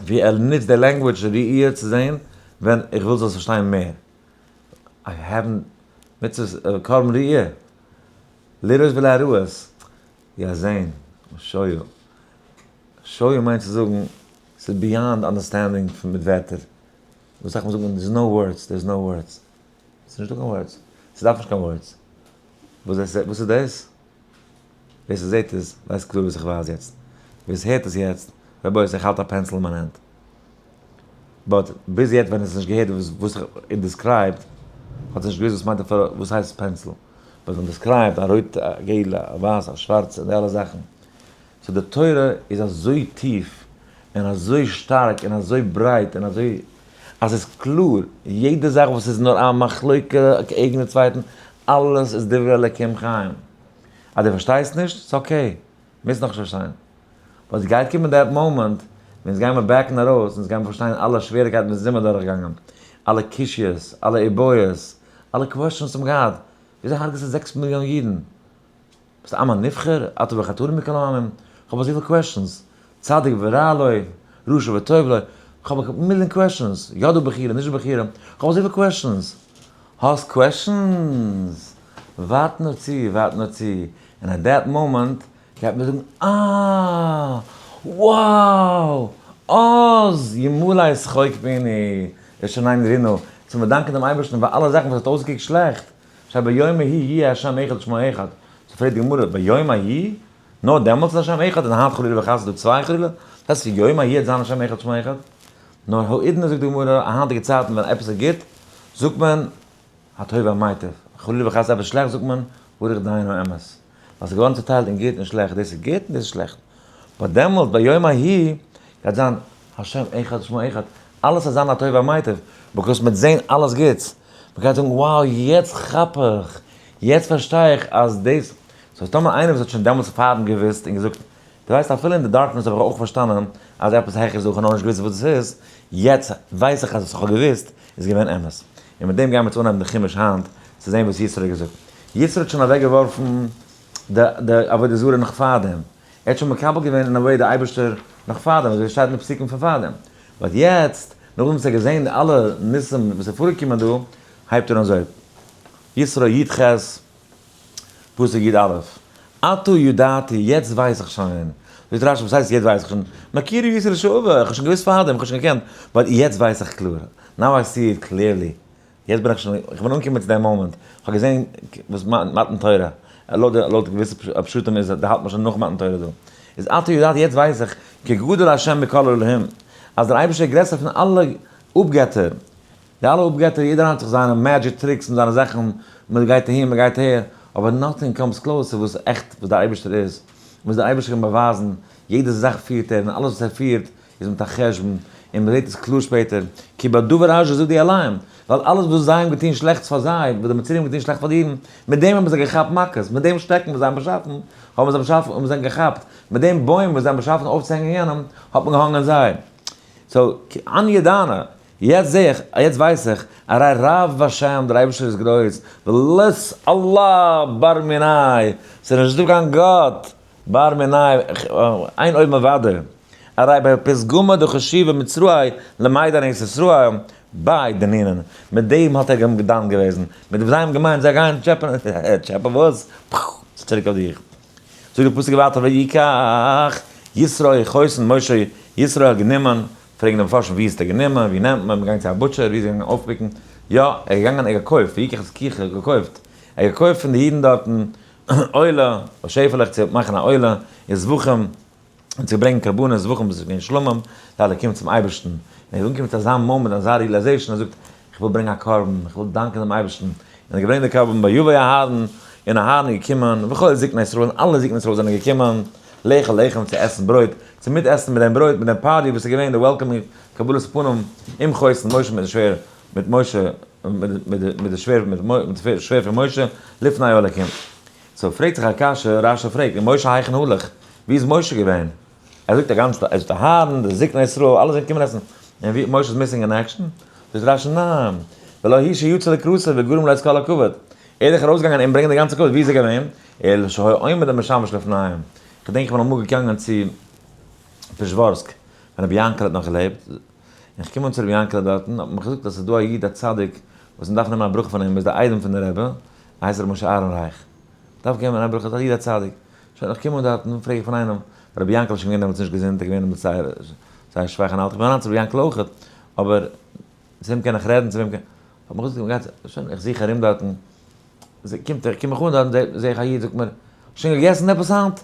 ווי ער נוצט די language ראי' צו זען ווען איך וויל זאלסט פארשטיין מער. I haven't מצוות קרבן ראי'. לראות ולהראות. יא זען. שויו. שויו מיינט צו זאגן ס'איז beyond understanding פון מיט ווערטער. וואס דארף מען זאגן there's no words, there's no words. ס'איז נישטא קיין words. ס'דארף נישט קיין words. וואס איז דאס? ווער ס'זעט עס ווייסט קלאר וואס איך ווייז יעצט. ווער ס'הערט עס יעצט, רבותי איך האלט א pencil אין מיין הענט. but ביז יעצט ווען עס נישט געהערט וואס איך described, האט עס נישט געוואוסט וואס מיינט אפילו וואס הייסט pencil. but ווען described א רויטע, א געלע, א ווייסע, א שווארצע, די אלע זאכן. so די תורה איז אזוי טיף און אזוי שטארק און אזוי ברייט און אזוי אז ס'איז קלאר יעדע זאך וואס איז נאר א מחלוקה אקעגן די צווייטן, אלעס איז דברי אלקים חיים. אז דו פארשטייסט נישט, ס'איז okay, מוזט נאכנישט פארשטיין. But ס'גייט קומען that moment ווען אונז גיימער back ן ארויס, אונז גיימער פארשטיין אלע שוועריקייטן וואס זעמער דורכגעגאנגען, אלע קושיות, אלע איבעיות, אלע questions וואס מ'האט געהאט, וויאזוי הרג'סטו 6 מיליאן אידן? ביסט עם הנבחר? אתה בחרתנו מכל העמים? כ'האב אזויפיל questions. צדיק ורע לו, רשע וטוב לו. כ'האב מיליאן questions. יא דא בחירה, נישט דא בחירה. כ'האב אזויפיל questions. האסט questions? ווארט נאר צו, ווארט נאר צו. און at that moment גייט מען זאגן, אה! wow! אז ימלא שחוק פינו, ולשוננו רינה. צו מיר דאנקען דעם אייבערשטן פאר אלע זאכן וואס האט אויסגעקוקט שלעכט. שטייט ביום ההוא יהיה השם אחד ושמו אחד. So פרעגט די גמרא, ביום ההוא? נאר דעמאלטס איז השם אחד און היינט חלילה וחס איז דא צוויי חלילה? דאס הייסט ביום ההוא וועט זיין השם אחד ושמו אחד? נאר האידנא זאגט די גמרא, היינטיגע צייטן ווען עפעס איז גוט, זאגט מען הטוב והמיטיב, חלילה וחס עפעס שלעכט זאגט מען ברוך דיין האמת, ווייל ס'איז געווארן צוטיילט אין גוט און שלעכט, דאס איז גוט און דאס איז שלעכט. But דעמאלטס ביום ההוא גייט זיין השם אחד ושמו אחד, אלעס וועט זיין הטוב והמיטיב, because מ'וועט זען אלעס גוטס, מ'גייט זאגן wow יעצט כאפ איך, יעצט פארשטיי איך אז דאס, so טאמער איינער וואס האט שוין דעמאלטס פארדעם געוואוסט און געזאגט, דו ווייסט אפילו אין די darkness האב איך אויך פארשטאנען אז עפעס העכער איז דא, איך האב נאכנישט געוואוסט וואס דאס איז, יעצט ווייס איך אז וואס איך האב געוואוסט איז געווען אמת. און מיט דעם גייען מיר צו אנהייבן די חומש היינט, צו זען וואס יתרו האט געזאגט. יתרו האט שוין אוועקגעווארפן די די עבודה זרה נאך פארדעם. ער האט שוין מקבל געווען אין א way די אייבערשטער נאך פארדעם, אזוי ווי עס שטייט אין די פסוקים פון פארדעם. But יעצט, נאכדעם וואס ער האט געזען די אלע ניסים וואס איז פארגעקומען דא, הייבט ער אן אזוי, יתרו י"ח, פסוק י"א, עתה ידעתי, יעצט ווייס איך שוין. זאגט רש"י, וואס הייסט יעצט ווייס איך שוין? מכיר הייתי לשעבר, איך האב שוין געוואוסט פארדעם, איך האב שוין געקענט, but יעצט ווייס איך קלאר. Now I see it clearly. יעצט בין איך שוין, איך בין אנגעקומען צו דעם מאמענט, איך האב געזען וואס מתן תורה, לויט לויט געוויסע פשטים איז da האלט מען שוין נאך מתן תורה דא. איז עתה ידעתי, יעצט ווייס איך, כי גדול ה' מכל האלהים, אז דער אייבערשטער איז גרעסער פון אלע אפגעטער. די אלע אפגעטער, יעדער האט זיך זיינע magic tricks און זיינע זאכן, מען גייט אהין מען גייט אהער, אבער nothing comes close צו וואס עכט וואס דער אייבערשטער איז, וואס דער אייבערשטער קען באווייזן, יעדע זאך פירט ער און אלעס וואס ער פירט איז מיט א חשבון, און מען זעט עס קלאר שפעטער, כי בדבר אשר זדו עליהם, ווייל אלעס וואס זיי האבן געטון שלעכטס פאר זיי, וואס די מצרים האבן געטון שלעכטס פאר די אידן, מיט דעם האבן זיי געכאפט מכות, מיט דעם שטעקן וואס זיי האבן באשאפן, האבן זיי באשאפן, האבן זיי געכאפט, מיט דעם בוים וואס זיי האבן באשאפן אויפצוהענגען יענעם, האט מען געהאנגען זיי. So, אנ ידענא, יעצט זע איך, יעצט ווייס איך, הרי רב השם, דער אייבערשטער איז גרויס, ולית אללה בר מיניה, ס'איז נישט דא קיין גאט, בר מיניה, אין עוד מלבדו, הרי בפתגמא דחשיבי מצראי למידן ארץ ישראל, ביה דנינן, מיט דעם האט ער דן געוועזן, מיט דעם זיי האבן געמיינט זיי גייען טשעפען, טשעפען וואס? פאו! ס'איז צוריק אויף דיך. זאגט די פסוק ווייטער ויקח יתרו חותן משה, יתרו האט גענומען, פרעגן די מפרשים ווי האסטו גענומען, ווי נעמט מען, מ'געגאנגען צו א butcher, ווי איז ער געגאנגען אויפ pick ן, יא, ער איז געגאנגען ער האט געקויפט, ויקח איז קיחה, געקויפט, ער האט געקויפט פון די אידן דארטן עולה, שעפעלעך צו מאכן א עולה, און זבחים, און צו ברענגען קרבנות, זבחים וואס איז געווען שלמים, די אלע קומען צום אייבערשטן, און ער איז אנגעקומען צו אזא מאמענט, אזא realization, ער זאגט, איך וויל ברענגען א קרבן, איך וויל דאנקען דעם אייבערשטן, און ער האט געברענגט די קרבן ויבא אהרן, און אהרן איז געקומען, וכל זקני ישראל, און אלע זקני ישראל זענען געקומען, לאכול לחם, צו עסן ברויט, צו מיטעסן מיט דעם ברויט, מיט דעם party וואס איז געווען די welcoming קבלת פנים, עם חותן משה מיט די שווער, מיט משה, מיט די שווער, מיט די שווער פון משה, לפני האלקים. So פרעגט זיך א קשיא, רש"י פרעגט, ומשה היכן הלך? ווי איז משה געווען? ער זאגט א גאנצע, ער זאגט אהרן, די זקני ישראל, אלע זענען געקומען עסן, און ווי, משה איז missing in action? זאגט רש"י, ניין, ולא הוא שיצא לקראתו וגרם לו את כל הכבוד. ער איז דאך ארויסגעגאנגען אים ברענגען די גאנצע כבוד, ווי איז ער געווען? אלא שהיה עומד ומשמש לפניהם. כ'געדענק איך בין אמאל געגאנגען צו פשעווארסק, ווען רבי יענקל האט נאך געלעבט, און כ'קום אן צו רבי יענקעלע דארטן, האט מען מיך געזאגט אז ס'איז דא א איד א צדיק וואס מ'דארף נעמען א ברכה פון אים, ער איז די איידעם פון די רבי, ער הייסט ר' משה אהרן רייך. מ'דארף געבן א ברכה, איז א איד א צדיק. שוין, איך קום אן דארטן, פרעג איך פון איינעם, רבי יענקעלע איז שוין געווען דעמאלטס נישט געזונט, ער איז געווען דעמאלטס זייער זייער שוואך און אלט, איך בין אריין צו רבי יענקעלע אויכעט, אבער צו וועם קען איך רעדן, צו וועם קען, האט מען געזאגט, מ'גייט, שוין, איך זוך ארום דארטן, קומט ער, קום איך אן דארטן, זע איך א איד זאגט מיר, שוין געגעסן עפעס היינט?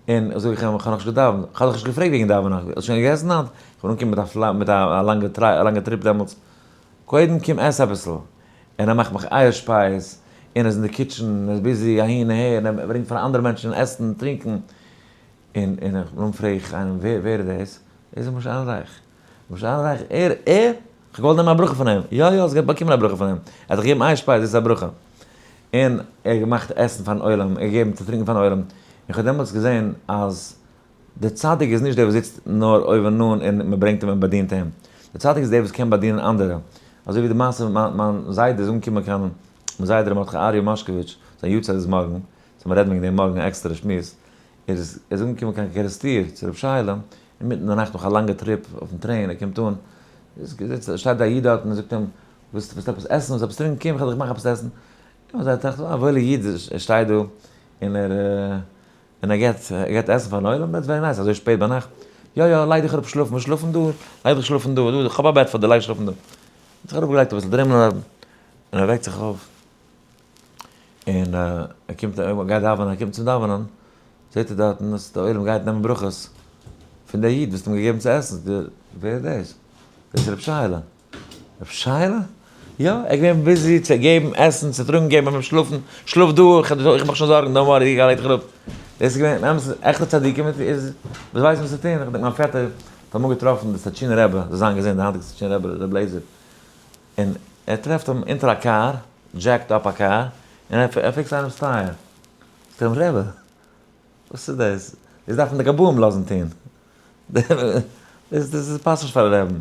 און זאג איך אים, איך האב נאכנישט געדאווענט, איך האב דיך נישט געפרעגט וועגן דאווענען, האסט שוין געגעסן היינט? איך בין אנגעקומען מיט א פלא, מיט א לאנגע א לאנגע trip דעמאלטס, קודם קום עס אביסל, און ער מאכט מיך אייער שפייז, און ער איז אין די kitchen, און ער איז busy אהין אהער, און ער ברענגט פאר אנדערע מענטשן עסן און טרינקען, און און נאכדעם פרעג איך איינעם, ווער ווער איז דאס? דאס איז משה אהרן רייך. משה אהרן רייך, ער, ער? איך האב געוואלט נעמען א ברכה פון אים. יא יא, האסט באקומען א ברכה פון אים. ער האט דיך געגעבן אייער שפייז, דאס איז א ברכה. און ער האט געמאכט עסן פארן עולם, ער האט געגעבן צו טרינקען פארן עולם. איך האב דעמאלטס געזען אז דער צדיק איז נישט דער וואס זיצט נאר אויבן אן און מען ברענגט אים און באדינט אים. דער צדיק איז דער וואס קען באדינען אנדערע. אזוי ווי די מעשה מיין מיין זיידע איז אנגעקומען קיין מיין זיידע ר' מרדכי אריה מאשקאוויטש, זיין יארצייט איז מארגן, so מיר רעדן וועגן דעם מארגן א עקסטערע שמועס, ער איז ער איז אנגעקומען קיין קערעסטיר צו ר' שייעלע, אינמיטן די נאכט נאך א לאנגע trip אויפן train, ער קומט אן, שטייט א איד דארט און ער זאגט אים, ווילסט ווילסט עפעס עסן, ווילסט עפעס טרינקען, קום איך וועל דיך מאכן עפעס עסן. און זיי טראכטן, א וואוילער איד ער שטייט דא און ער און ער געט ער געט עסן פארן עולם, that's very nice, אזוי שפעט ביינאכט, יא יא לייג דיך אראפ שלאפן, שלאפן דא, לייג דיך שלאפן דא, דא, איך האב א בעט פאר דיר, לייג שלאפן דא. האט זיך אראפגעלייגט אביסל דרימלען און ער וועקט זיך אויף און ער קומט ער גייט דאווענען, ער קומט צום דאווענען זעט ער דארטן אז די עולם גייט נעמען ברכות פון די איד וואס האט אים געגעבן צו עסן, ווער איז דאס? דאס איז ר' שייעלע. ר' שייעלע? יא, ער איז געווען busy צו געבן עסן, צו טראגן, געבן אים שלאפן, שלאף דא, איך מאך שוין זארגן, don't worry, גיי לייג דיך אראפ. דאס איז געווען אמת, עכטע צדיקים איז וואס ווייסן וואס צו טון, איך געדענק מיין פעטער האט אמאל געטראפן די סטוטשינער רבי, זאל זיין געזונט, די היינטיגע סטוטשינער רבי, ר' לעזער, און ער טרעפט אים אונטער א קאר, jacked up א קאר, און ער fix ט איינעמס tire. זאגט ער אים, רבי, וואס איז דאס? דאס דארפן די גבאים לאזן טון. דאס דאס פאסט נישט פאר א רעבן.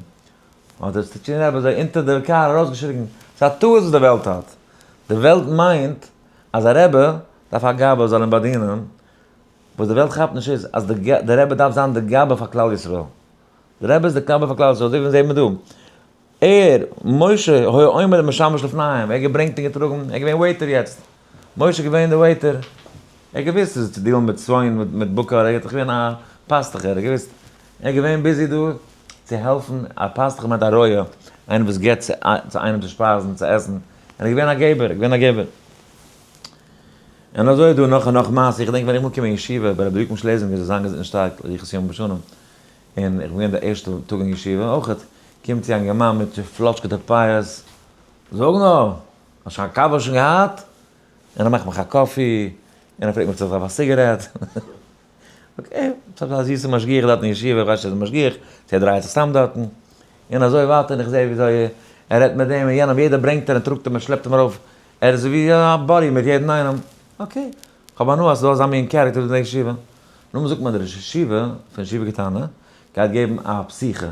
האט דער סטוטשינער רבי אזוי אונטער די קאר ארויסגעשריגן, ס'איז א טעות וואס די וועלט האט. די וועלט מיינט אז א רבי דארף א גבאי זאל אים באדינען. וואס די וועלט כאפט נישט איז אז די רבי דארף זיין די גבאי פאר כלל ישראל. די רבי איז די גבאי פאר כלל ישראל, אזוי ווי מיר זעהן דא. ער, משה, היה עומד ומשמש לפניהם, ער האט געברענגט און געטראגן, ער איז געווען waiter יעצט. משה איז געווען די waiter. ער האט געוואוסט וויאזוי צו deal ן מיט צאן, מיט בקר, ער איז דאך געווען א פאסטוך, ער האט געוואוסט. ער איז געווען busy דא צו העלפן, א פאסטוך מיינט א רועה, איינער וואס גיבט צו איינעם צו שפייזן, צו עסן. ער איז געווען א געבער, ער איז געווען א געבער. און אזוי איז דא נאך און נאך מעשה, איך געדענק ווען איך בין געקומען אין ישיבה ביי רבי יוקם שלעזינגער זאל זיין געזונט און שטארק, אריכות ימים ושנים, און איך בין געווען די ערשטע טאג אין ישיבה אויכעט, קומט צו א אינגערמאן מיט צופלאטשקעטע פאות, זאג נאר, האסט שוין א קאווע שוין געהאט? און ער מאכט מיך א coffee, און ער פרעגט מיך צו איך דארף א סיגערעט, okay, ס'איז א זיסע משגיח דארט אין ישיבה, איך ווייס נישט צו ער איז משגיח, צו ער דרייעט זיך סתם דארטן, און אזוי ווייטער, און איך זע וויאזוי ער רעדט מיט דעם און יענעם, יעדער ברענגט ער און טראגט אים און שלעפט אים ארויף, ער איז ווי א buddy מיט יעדן איינעם, okay, כ'האב הנאה אז ס'איז דא אזא מין character דא אין די ישיבה. נאכדעם זאגט מיר דער ראש ישיבה פון ישיבה קטנה גייט געבן א פתיחה.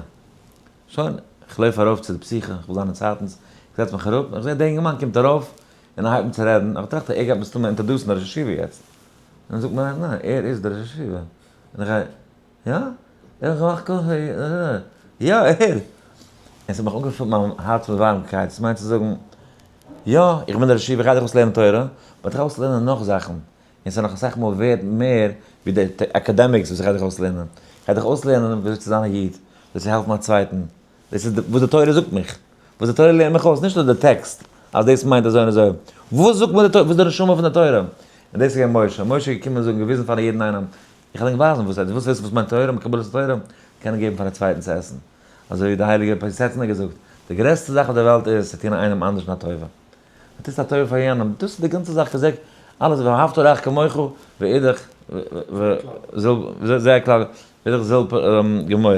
שוין, כ'לויף ארויף צו די פתיחה, כ'וויל זיין אין צייטנס, כ'זעץ מיך אראפ, און כ'זע דער אינגערמאן קומט ארויף און ער הייבט אן צו רעדן, איך טראכט אז ער גייט מסתמא introduce ן דער ראש ישיבה יעצט. און זאגט מיר ניין, ער איז דער ראש ישיבה. און איך גיי, יא? ער האט געמאכט coffee, יא ער! און ס'האט מיך אנגעפילט מיין הארץ מיט ווארעמקייט, דאס מיינט צו זאגן, יא, איך בין דער ראש ישיבה, איך גיי דיך אויסלערנען תורה, but איך גיי אויסלערנען נאך זאכן, און ס'איז נאך אסאך מאל ווערד מער ווי די academics וואס איך גיי דיך אויסלערנען. איך גיי דיך אויסלערנען וויאזוי צו זיין א איד, וויאזוי צו העלפן א צווייטן. דאס איז וואס די תורה זאגט מיך. וואס די תורה לערנט מיך אויס, נישט נאר די טעקסט אז דאס מיינט אזוי און אזוי. וואס זאגט מיר די תורה, וואס איז די נשמה פון די תורה? און דאס איז געווען משה. משה איז געקומען זאגן, געוויזן פאר יעדן איינעם, איך וועל ענק ווייזן וואס עס איז. ווילסט וויסן וואס מיינט תורה, קבלת התורה? קענען געבן פאר א צווייטן צו עסן. אזוי ווי די הייליגע פאסיצענער האט געזאגט, די גרעסטע זאך אויף דער וועלט איז צו טון איינעם אנדערשן א טובה. דו טוסט א טובה פאר יענעם, דאס איז די גאנצע זאך, כזה אלעס ואהבת לרעך כמוך ואידך זה הכלל, ואידך זיל גמור,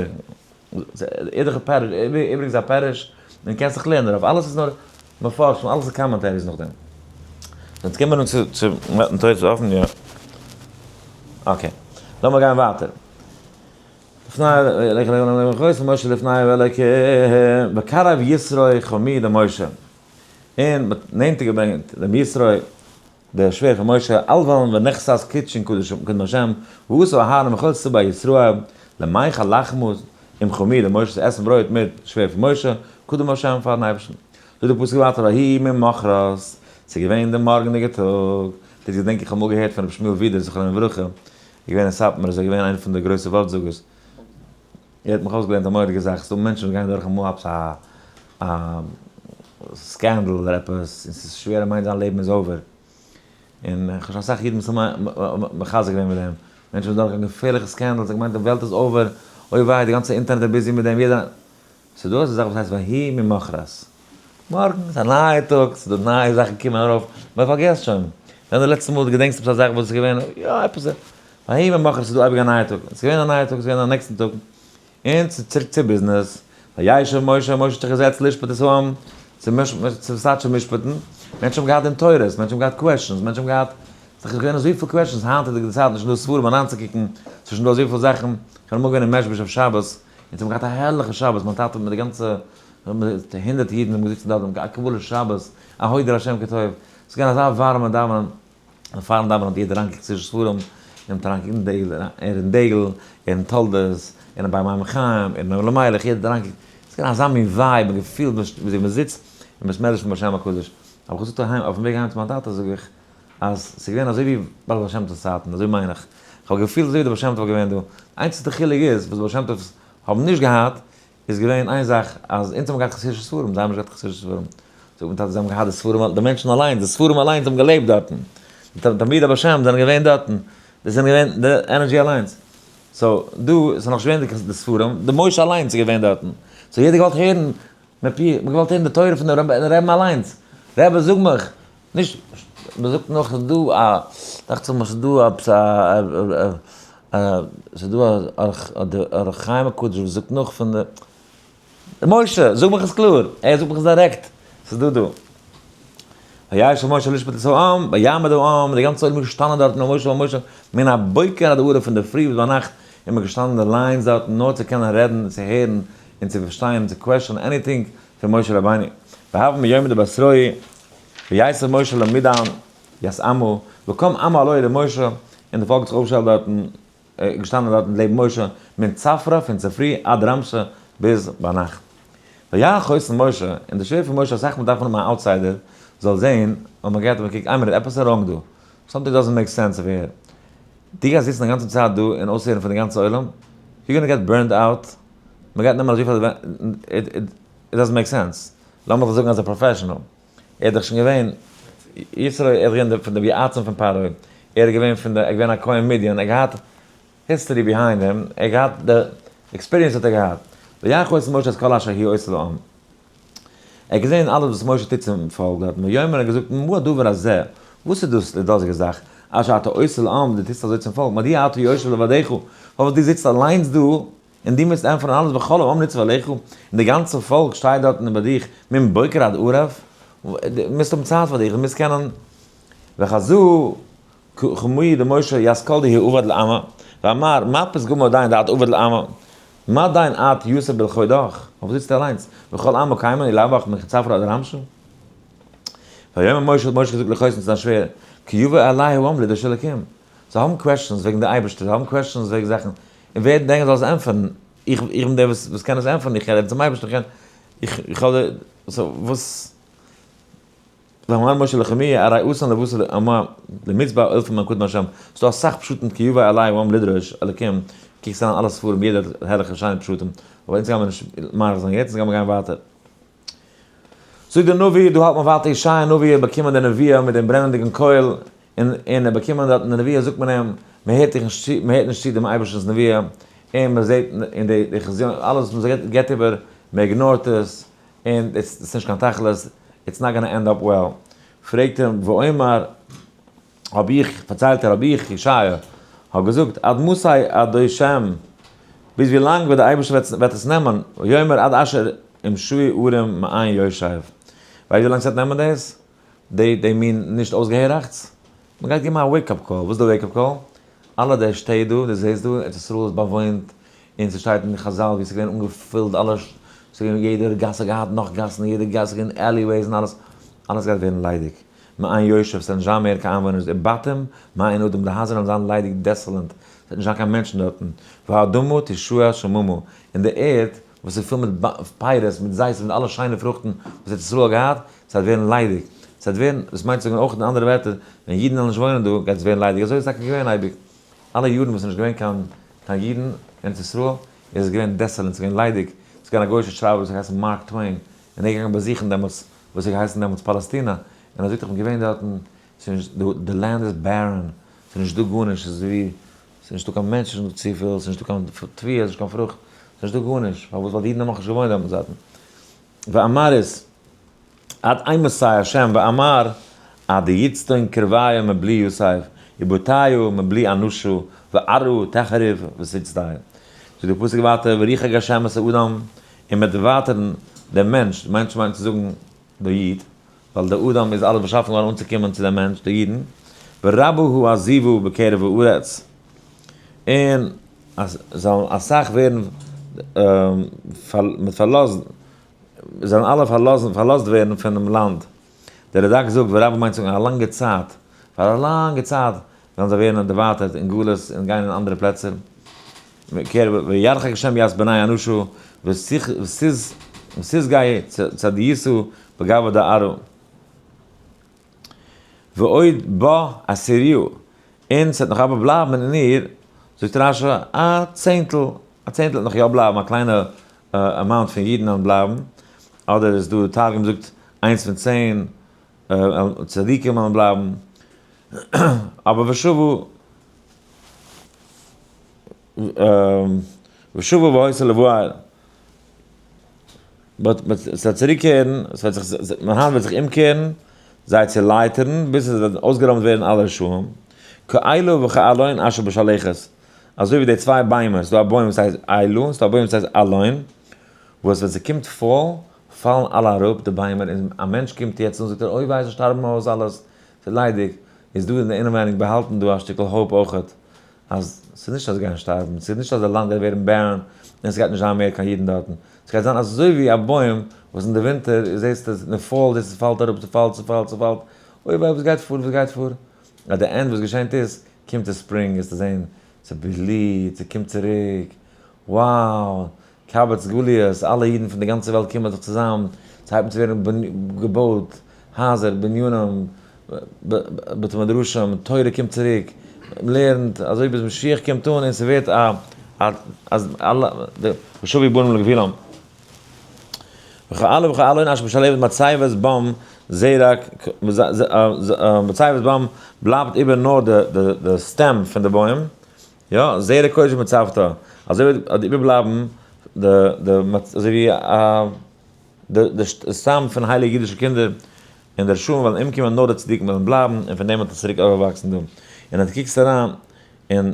אידך פירוש, איבריג איז א פירוש, און קענסט זיך לערנען דערויף, אלעס איז נאר מפרשים, אלעס איז commentaries נאכדעם. יעצט קומען מיר אן צו מתן תורה אפן, יא? okay, לאמיר גיין ווייטער. לפני משה לפני אלוקים, וקרב יתרו חמי למשה. און מ'האט נענטער געברענגט דעם יתרו, דער שווער פון משה, אלוואן ונכסת קדשין קדשים קדם השם, ועשו אהרן וכל שבע ישראל, למיכל לחמו עם חמי למשה צו עסן ברויט מיט שווער פון משה, קדם השם פארן אייבערשטן. זאגט דער פסוק ווייטער ויהי ממחרת, ס'איז געווען דעם מארגנדיגע טאג, דאס געדענק איך אמאל געהערט פון רבי שמואל ווידער זכרונו לברכה, איז געווען אין סאטמאר איז ער געווען איינער פון די גרויסע ווארט זאגערס, ער האט מיך אויסגעלערנט א מורא'דיגע זאך, ס'דא מענטשן וואס גייען דורך אמאל עפעס א א scandal אדער עפעס, און ס'איז שווער ער מיינט זיין לעבן איז over, און איך האב שוין אסאך אידן מחזק געווען מיט דעם, מענטשן וואס דורך א געפערליכע scandal, זיי געמיינט די וועלט איז over, אוי וויי די גאנצע אינטערנעט איז busy מיט דעם, יעדער, ס'איז דא אזא זאך וואס הייסט ויהי ממחרת, מארגן איז א נייע טאג, ס'איז דא נייע זאכן קומען ארויף, מען פארגעסט שוין, ווען די לעצטע מאל דו געדענקסט עפעס א זאך וואס איז געווען, יא עפעס, ויהי ממחרת ס'איז דא אייביג א נייע טאג, ס'איז געווען א נייע טאג, ס'איז געווען א נעקסטן טאג, און ס'איז צוריק צו ביזנעס, וישב משה, משה האט זיך געזעצט לשפוט את העם, צו סאטשע משפט'ן, מענטשן האבן געהאט דין תורות, מענטשן האבן געהאט questions, מענטשן האבן געהאט. ס'איז דאך געווען אזויפיל questions, היינט איז די צייט נישט דא ספרים אריינצוקוקן, ס'איז שוין דא אזויפיל זאכן, איך בין אמאל געווען אין מעזשביזש אויף שבת, אונז האבן געהאט א הערליכע שבת, מיין טאטע מיט די גאנצע 100 אידן האבן געזיצן דארט, א קבלת שבת, א הודו להשם כי טוב, ס'איז געווען אזא ווארעמע דאווענען, און פארן דאווענען האט יעדער אריינגעקוקט צווישן ספרים, נעמט אריינקוקן אין דגל, ער אין דגל, ער אין תולדות, ער אין באר מים חיים, ער אין אלימלך, יעדער האט אריינגעקוקט, ס'איז געווען אזא מין vibe, מ'האט געפילט וויאזוי מ'זיצט אין בית מדרש פון בעל שם הקדוש, האב איך געזאגט אהיים, אויפן וועג אהיים צו מיין טאטע זאג איך, אז ס'איז געווען אזוי ווי ביי בעל שם טוב'ס צייטן, אזוי מיין איך, איך האב געפילט אזוי ווי דער בעל שם טוב איז געווען דא, די איינציגסטע חילוק איז וואס בעל שם טוב'ס האבן נישט געהאט, איז געווען איין זאך, אז אונז האבן געהאט חסידישע ספרים, זיי האבן נישט געהאט חסידישע ספרים. זאגט מיין טאטע, זיי האבן געהאט די ספרים, די מענטשן אליינס, די ספרים אליינס האבן געלעבט דארטן. די תלמידי בעל שם זענען געווען דארטן. דאס זענען געווען די energy אליינס. so, דא איז נאך נישט געווען די ספרים, די משה אליינס איז געווען דארטן. so יעדער געוואלט הערן מפי, מ'האט געוואלט הערן די תורה פון דעם רבי'ן אליינס. רבי זאג מיך, נישט, מ'זאגט נאך ס'איז דא א, דאכט זיך מיר ס'איז דא עפעס א, ס'איז דא א די אור החיים הקדוש וואס זאגט נאך פון די, משה, זאג מיך עס קלאר, ער זאגט מיך עס דירעקט, ס'איז דא דא. וישב משה לשפוט את העם, ויעמד העם, די גאנצע עולם איז געשטאנען דארטן, ומשה אל משה, מן הבוקר עד הערב פון די פרי ביז ביינאכט, איז מען געשטאנען אין די lines דארטן נאר צו קענען רעדן און צו הערן און צו פארשטיין און צו question anything פון משה רבינו. והוה מיומא דבתראי, ויסב משה למידן ית עמא, וקם עמא עלויה דמשה, און די פאלק האט זיך אויפגעשטעלט דארטן, געשטאנען דארטן לעבן משה, מן צפרא פון צופרי עד רמשא ביז ביינאכט. וירא חותן משה, און די שווער פון משה, אסאך מאל דארף מען האבן א outsider זאל זען, און מען גייט און מען קוקט, איין מינוט, עפעס איז wrong דא, something doesn't make sense over here, דו גייסט זיצן א גאנצע צייט דא און אויסהערן פון די גאנצע עולם, you're gonna get burned out, מען גייט נעמען אזויפיל it doesn't make sense, לאמיך דיר זאגן אז א professional, ער איז דאך שוין געווען, יתרו ער איז געווען פון די יועצים פון פרעה, ער איז געווען פון די, ער איז געווען א כהן מדיין, ער האט געהאט history behind him, ער האט געהאט די experience האט ער געהאט, וירא חותן משה את כל אשר הוא עושה לעם, ער האט געזען אלעס וואס משה טוט צום פאלק דארטן, ויאמר ער האט געזאגט מה הדבר הזה, וואס איז דאס די דאזיגע זאך, אשר אתה עושה לעם, דו טוסט אזוי צום פאלק, מדוע אתה יושב לבדך, פארוואס דו זיצט אליינס דא, און דו מוזט ענטפערן אלעס וכל העם ניצב עליך, און די גאנצע פאלק שטייט דארטן איבער דיך, מן בוקר עד ערב, דו מוזט האבן צייט פאר דיך, דו מוזט קענען, וחזו חמוה דמשה ית כל דהוא עבד לעמא, ואמר מה פתגמא עדיין דאת עבד לעמא, מה דיין את יתיב בלחודך, פארוואס זיצסטו אליינס, וכל עמא קיימין עלווך מן צפרא עד רמשא. ויאמר משה האט משה געזאגט לחותנו צו זיין שווער, כי יבא אלי העם לדרוש אלקים, זיי האבן questions וועגן די אייבערשטער, זיי האבן questions וועגן זאכן, און ווער דענקט זאל עס ענטפערן? איך איך בין דער וואס וואס קען עס ענטפערן, איך קען רעדן צום אייבערשטן, איך קען, איך איך האב די, so וואס? ואמר משה לחמי הרי אסון לבשר אמר למצבע אויל פון מיין קדם השם, ס'דא אסאך פשטים כי יבא אלי העם לדרוש אלקים, קוקסט אריין אלע ספרים יעדער האט הערליכע שיינע פשטים, אבער אונז גיימיר נישט מאריך זיין יעצט, אונז גיימיר גיין ווייטער. זאגט דער נביא, דא האלט מען ווייטער ישעיה הנביא האט באקומען די נבואה מיט דעם ברענענדיגן קויל, און און ער באקומען דארטן די נבואה זאגט מען אים, מען הערט דיך נישט צו, מען הערט נישט צו דעם אייבערשטנ'ס נבואה, און מען זעט און די די חזיון, אלעס וואס מען גיבט איבער, מען ignore ט עס, און עס איז נישט קיין תכלית, it's not gonna end up well. פרעגט אים, ואומר, האב איך, פארציילט ער, האב איך, ישעיה, האב געזאגט, עד מתי אדושם, ביז ווי לאנג וועט דער אייבערשטער וועט עס נעמען, ויאמר עד אשר ימשאו ערים מאין יושב. ווייסט ווי לאנג ס'וועט נעמען דאס? די די מין נישט אויסגעהעראכטס? מ'גייט געבן א wake up call, וואס איז די wake up call? אלע די שטעט דא, דו זעסט דא, ארץ ישראל איז באוואוינט, און ס'שטייט אין חזל ווי ס'איז געווען אנגעפילט אלע, ס'איז געווען יעדע גאס האט געהאט נאך גאסן, יעדע גאס איז געווען alleyways און אלעס, אלעס גייט ווערן ליידיג. מאין יושב, ס'וועט נישט זיין מער קיין איינוואוינערס, ובתים מאין אדם, די הייזער וועלן זיין ליידיג desolate, ס'וועט נישט זיין קיין מענטשן דארטן, והאדמה תשאה שממה, און די ערד וואס איז פול מיט פירות, מיט זיתים, מיט אלע שיינע פרוכטן וואס ארץ ישראל האט געהאט, ס'וועט ווערן ליידיג. ס'וועט ווערן, דאס מיינט צו זאגן אויך אין אנדערע ווערטער, ווען אידן וועלן נישט וואוינען דא, גייט עס ווערן ליידיג, אזוי איז טאקע געווען אייביג, אלע יארן וואס איז נישט געווען קיין קיין אידן אין ארץ ישראל, איז עס געווען desolate, ס'איז געווען ליידיג, ס'איז געווען א גוי'אישער שרייבער וואס האט געהייסן מארק טוועין, און ער איז געגאנגען באזוכן דעמאלטס וואס האט געהייסן דעמאלטס פאלעסטינא, און ער זאגט איך בין געווען דארטן, ס'איז נישט דא, די land איז barren, ס'איז נישט דא גארנישט, ס'איז ווי, ס'איז נישטא קיין מענטשן דא צופיל, ס'איז נישטא קיין תבואה, ס'איז נישט קיין פרוכט, ס'איז נישטא גארנישט, פארוואס? ווייל די אידן האבן נאכנישט געוואוינט דעמאלטס דארטן. ואמר איז עד אימתי השם ואמר עד יצדון קרביה מבלי יוסף ובתיה מבלי אנשו וערו תחריב ותצדי. זאגט דער פסוק ווייטער וריחק השם את האדם און מען וועט דערווייטערן דעם מענטש, מענטש מיינט צו זאגן דער איד, ווייל דער אדם איז אלעס באשאפן געווארן אנצוקומען צו דעם מענטש, די אידן, ורבה העזיבה בקרב הארץ, און אז זאלן אסאך ווערן מיט פארלאזן, זאלן אלע פארלאזן פארלאזט ווערן פונעם לאנד. דער רד"ק זאגט ורבה מיינט זאגן א לאנגע צייט, פאר א לאנגע צייט וועלן זיי ווערן דערווייטערט אין גלות און גיין אין אנדערע פלעצער. וירחק השם ית בני אנשא ותשגא צדיתא בגוא דארעא. ועוד בה עשיריה, און ס'וועט נאך אבער בלייבן אין איר, זאגט רש"י, א צענטל, א צענטל וועט נאך יא בלייבן, א קליינע amount פון אידן וועלן בלייבן, אדער איז דא תרגום זאגט איינס פון 10 צדיקים וועלן בלייבן, אבער ושבו ושבו והיתה לבער, but ס'וועט צוריקקערן, ס'וועט זיך, מיין האנט וועט זיך אומקערן, זיי צו לייטערן, ביז עס וועט אויסגעראמט ווערן אלע רשעים, כאילה וכאלון אשר בשלכת, אזוי ווי די צוויי ביימער, ס'איז דא א בוים וואס הייסט אילה און ס'איז דא א בוים וואס הייסט אלון, וואס ווען ס'קומט fall, פאלן אלע אראפ די ביימער, און א מענטש קומט יעצט און זאגט ער, אוי וויי זיי שטארבן אויס אלעס, ס'איז ליידיג, איז דא אין די אינעווייניג באהאלטן דא א שטיקל hope אויכעט, אז ס'איז נישט אז זיי גייען שטארבן, ס'איז נישט אז די לאנד גייט ווערן barren און ס'גייט נישט זיין מער קיין אידן דארטן, ס'גייט זיין אזוי ווי א בוים וואס אין די ווינטער זעסטו עס, אין די fall זעסטו עס פאלט אראפ, ס'פאלט, ס'פאלט, ס'פאלט, אוי וויי וואס גייט פאר, וואס גייט פאר, at the end וואס געשענט איז, קומט די spring וועסטו זען ס'בליט, ס'קומט צוריק, wow, קבץ גליות, אלע אידן פון די גאנצע וועלט קומען זיך צוזאם, ס'הייבט אן צו ווערן געבויט הייזער, בנינים, בתי מדרשים, תורה קומט צוריק, מ'לערנט, אזוי ביז משיח קומט אן און ס'ווערט א אז אלע ושבו בנים לגבולם. וכאלה וכאלה אשר בשלהבת מצבת בם זרע מצבת בם בלייבט איבער נאר די stem פון די בוים, יא, זרע קודש מצבתה, אזוי וועט איבערבלייבן די די אזוי ווי א די די stem פון הייליגע אידישע קינדער, און די רשעים וועלן אומקומען נאר די צדיקים וועלן בלייבן, און פון דעם וועט עס צוריק אויפוואקסן דא. און אז דו קוקסט אריין אין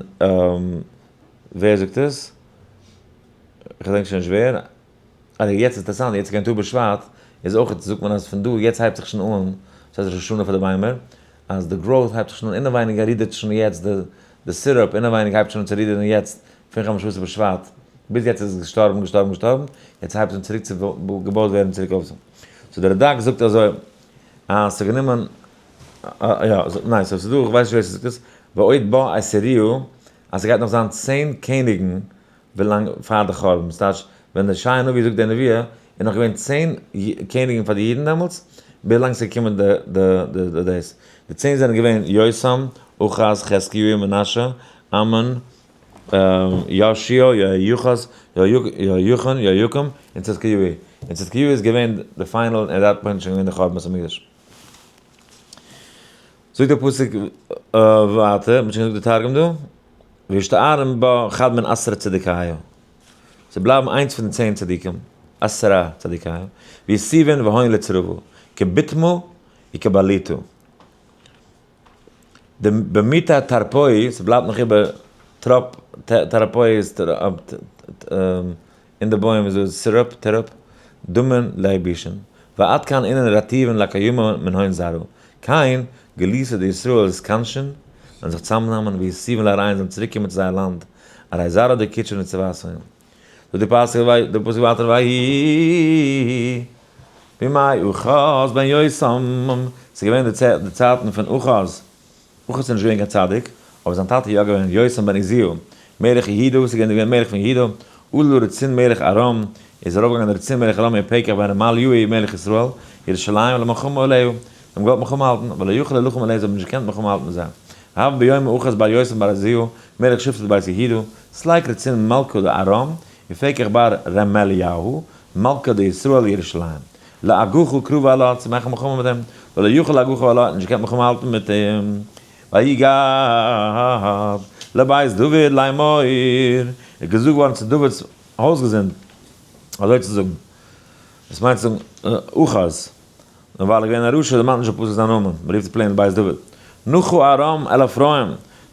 ווער זאגט עס? כ'געדענק שוין נישט ווער. אדער יעצט איז אינטערעסאנט, יעצט גייען טו בשבט, איז אויך זאגט מען אז פון דא יעצט הייבט זיך שוין אן, ס'הייסט ראש השנה פאר די ביימער, אז די growth הייבט זיך שוין אן אינעווייניג רידערט שוין יעצט די די syrup אינעווייניג הייבט שוין אן צו רידערן יעצט פון חמשה עשר בשבט, ביז יעצט איז עס געשטארבן געשטארבן געשטארבן, יעצט הייבט עס אן צוריק צו געבויט ווערן צוריק אויף. so דער רד"ק זאגט אזוי אז ס'איז גענומען יא ניין so ס'איז דא כ'ווייס נישט ווער ס'זאגט עס, ועוד בה עשיריה אז ס'גייט נאך זיין 10 קעניגן ווילאנג פאר די חורבן, ס'טייטש ווען ישעי' הנביא זאגט די נביאה איז נאך געווען 10 קעניגן פאר די אידן דעמאלטס, ביז לאנג ס'איז געקומען די די די דאס. די 10 זענען געווען יותם, אחז, חזקיהו, מנשה, אמון, יאשיהו, יהויחז, יהויכין, יהויקם, און צדקיהו. און צדקיהו איז געווען די final און at that point שוין געווען די חורבן בית המקדש. זאגט דער פסוק ווייטער, מ'האט שוין געזאגט די תרגום דא, וישתארם בה חד מן עשרה צדיקיא, ס'בלייבן איינס פון די 10 צדיקים, עשרה צדיקיא, ויסיבין והוין לצרבא, כביטמא וכבליטא. די במיתה תרפאי, ס'בלייבט נאך איבער טראפ, תרפאי איז אין די בוים איז דא syrup, טראפ, דומן לייבישן, ועד כאן אינן רטיבן לקיימא מן הון זרעא, קיין גליסא דישראל איז קאנשין, וועלן זיך צוזאמנעמען ויסיבן לאריין זאלן צוריק קומען צו זייער לאנד, ארי זרעא דקודשא נצוותהון. זאגט די פסוק ווייטער ויהי בימי אחז בן יותם, ס'איז געווען די צייטן פון אחז, אחז איז נישט געווען קיין צדיק, אבער זיין טאטע איז יא געווען, יותם בן עוזיהו, מלך יהודה, ס'איז געווען מלך פון יהודה, עלה רצין מלך ארם, איז ארויפגעגאנגען רצין מלך ארם און פקח בן רמליהו מלך ישראל, ירושלים למלחמה עליה, זיי האבן געוואלט מלחמה האלטן, ולא יכול להילחם עליה, זיי האבן נישט געקענט מלחמה האלטן מיט זיי. והוה ביום אחז בר יותם בר עוזיהו, מלך שבטי בית יהודה, סליק רצין מלכא דארם, ופקח בר רמליהו, מלכא דישראל ירושלים. לאגחו קרבה אלה, צו מאכן מלחמה מיט אים, ולא יכול לאגחו אלה, האט נישט געקענט מלחמה האלטן מיט אים. ויגד לבית דוד לאמור, איז געזאגט געווארן צו דוד'ס הויזגעזינד, אזוי צו זאגן, דאס מיינט צו זאגן אחז, נאר ווייל ער איז געווען א רשע דערמאנט נישט די פסוק זיין נאמען, מען רופט עס plain בית דוד. נחה ארם אל אפרים,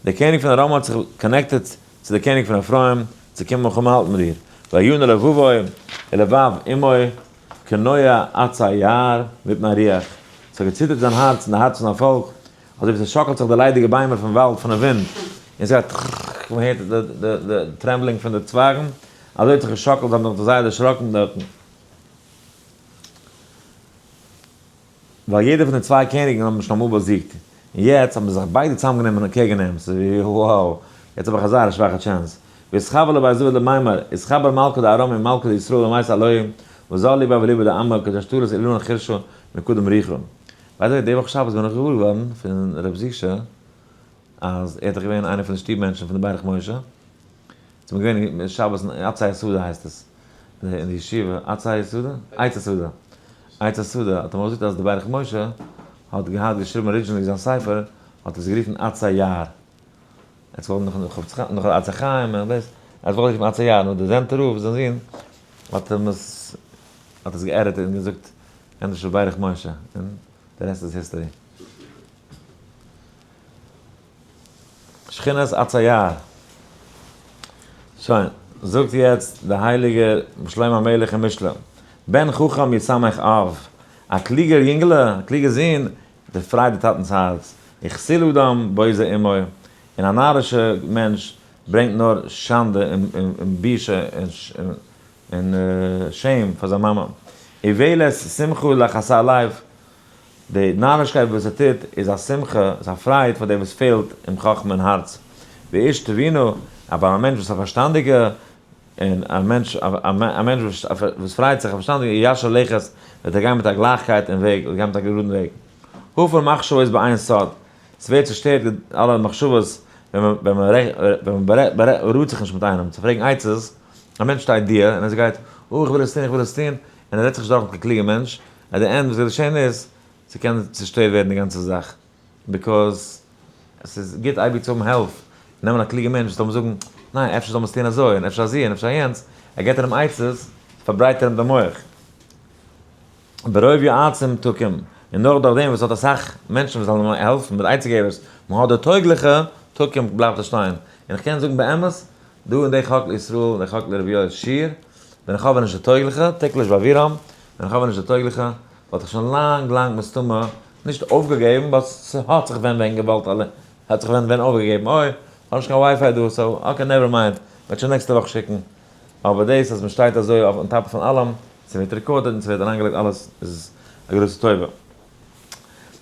דער קעניג פון ארם האט זיך connected צו דער קעניג פון אפרים צו קומען מלחמה האלטן מיט דיר, וינע לבבו ולבב אמו כנוע עצי יער מפני רוח, ס'האט געציטערט זיין הארץ און די הארץ פון זיין פאלק. אזוי ווי ס'שאקלט זיך די ליידיגע ביימער פון וואלד פונעם ווינט, און ס'גייט טררררר, מען הערט די trembling פון די צווייגן, אזוי האט זיך געשאקלט, זיי האבן זיך זייער דערשראקן דארטן. ווייל יעדער פון די צוויי קעניגן האבן שוין אמאל באזיגט, און יעצט האבן זיך ביידע צוזאמגענומען אקעגן אים, ס'איז ווי wow, יעצט האב איך א זייער שוואכע chance. ואתחבר לבית דוד למימר, אתחבר מלכא דארם עם מלכא דישראל למייתי עלוהי, וזל לביה וליבא דעמא כתשתלת אילנא חרשא מקדם רוחא. by the way, די וואך שבת בין איך געוואר געווארן פון ר' זישע אז ער איז דאך געווען איינער פון די שטוב מענטשן פון די ברך משה, ס'איז מיר געווען שבת אין עצי השדה הייסט עס, אין די ישיבה, עצי השדה? עץ השדה. עץ השדה האט ער מיר געזאגט אז די ברך משה האט געהאט געשריבן originally זיין ספר האט ער עס גערופן עצי יער. ער האט געוואלט נאך נאך עצי חיים און דאס, ער האט געוואלט רופן עצי יער, נאר דער זענטער רב זיין זון האט אים עס האט עס גע edit ט און געזאגט ענדערש ברך משה און די רעסט איז history. שכונת עצי יער. שוין, זאגט יעצט דער הייליגער שלמה המלך אין משלי, בן חכם ישמח אב, א קלוגער יונגעלע, א קלוגער זון, דערפרייט די טאטנ'ס הארץ, וכסיל אדם בוזה אמו, און א נארישער מענטש ברענגט נאר שאנדע און בושה און shame פאר זיין מאמע. איוולת שמחה לחסר לב, די נארישקייט וואס ער טוט איז א שמחה, איז א פרייד פאר דעם וואס פעלט אים חכמה אין הארץ. ואיש תבונה, אבער א מענטש וואס איז א פארשטאנדיגער, און א מענטש, א מענטש וואס פרייט זיך, א פארשטאנדיגער, יישר לכת, וועט ער גיין מיט א גלייכקייט אין וועג, וועט גיין מיט א גראדן וועג. הפר מחשבות באין סוד, ס'ווערט צושטערט אלע מחשבות ווען מען ראט זיך נישט מיט איינעם, צו פרעגן עצות, א מענטש האט א idea און ער גייט, אה איך וויל עס טון, איך וויל עס טון, און ער רעדט זיך נישט דורך מיט קיין קלוגע מענטש, at the end וואס גייט געשען איז, ס'קען צושטערט ווערן די גאנצע זאך, because עס איז גוט אייביג צו האבן העלפ, נעמען א קלוגע מענטש וואס זאל אים זאגן, ניין אפשר זאל מען עס טון אזוי, און אפשר אזוי, און אפשר יענץ, ער געבט אים עצות, פארברייטערט אים די מח. ברוב יועצים תקום, און נאר דורך דעם וואס האט אסאך מענטשן וואס זאלן אים העלפן מיט עצה געבערס, מען האט די טויגליכע, תקום בלייבט ער שטיין. און איך קען זאגן באמת, דא אין די חק לישראל, די חק לרבי יואל שיעור, ווען איך האב ווען נישט די טויגליכע, תקלש באווירם, ווען איך האב ווען נישט די טויגליכע, וואלט איך שוין לאנג לאנג מסתמא נישט אויפגעגעבן, but ס'האט זיך ווען ווען געוואלט אלע, האט זיך ווען ווען אויפגעגעבן, אוי, כ'האב נישט קיין WiFi דא, so okay never mind, מ'וועט שוין נעקסטע וואך שיקן. אבער דאס אז מ'שטייט אזוי אויף on top פון אלעם, ס'ווערט recorded און ס'ווערט אריינגעלייגט אלעס, איז א גרויסע טובה.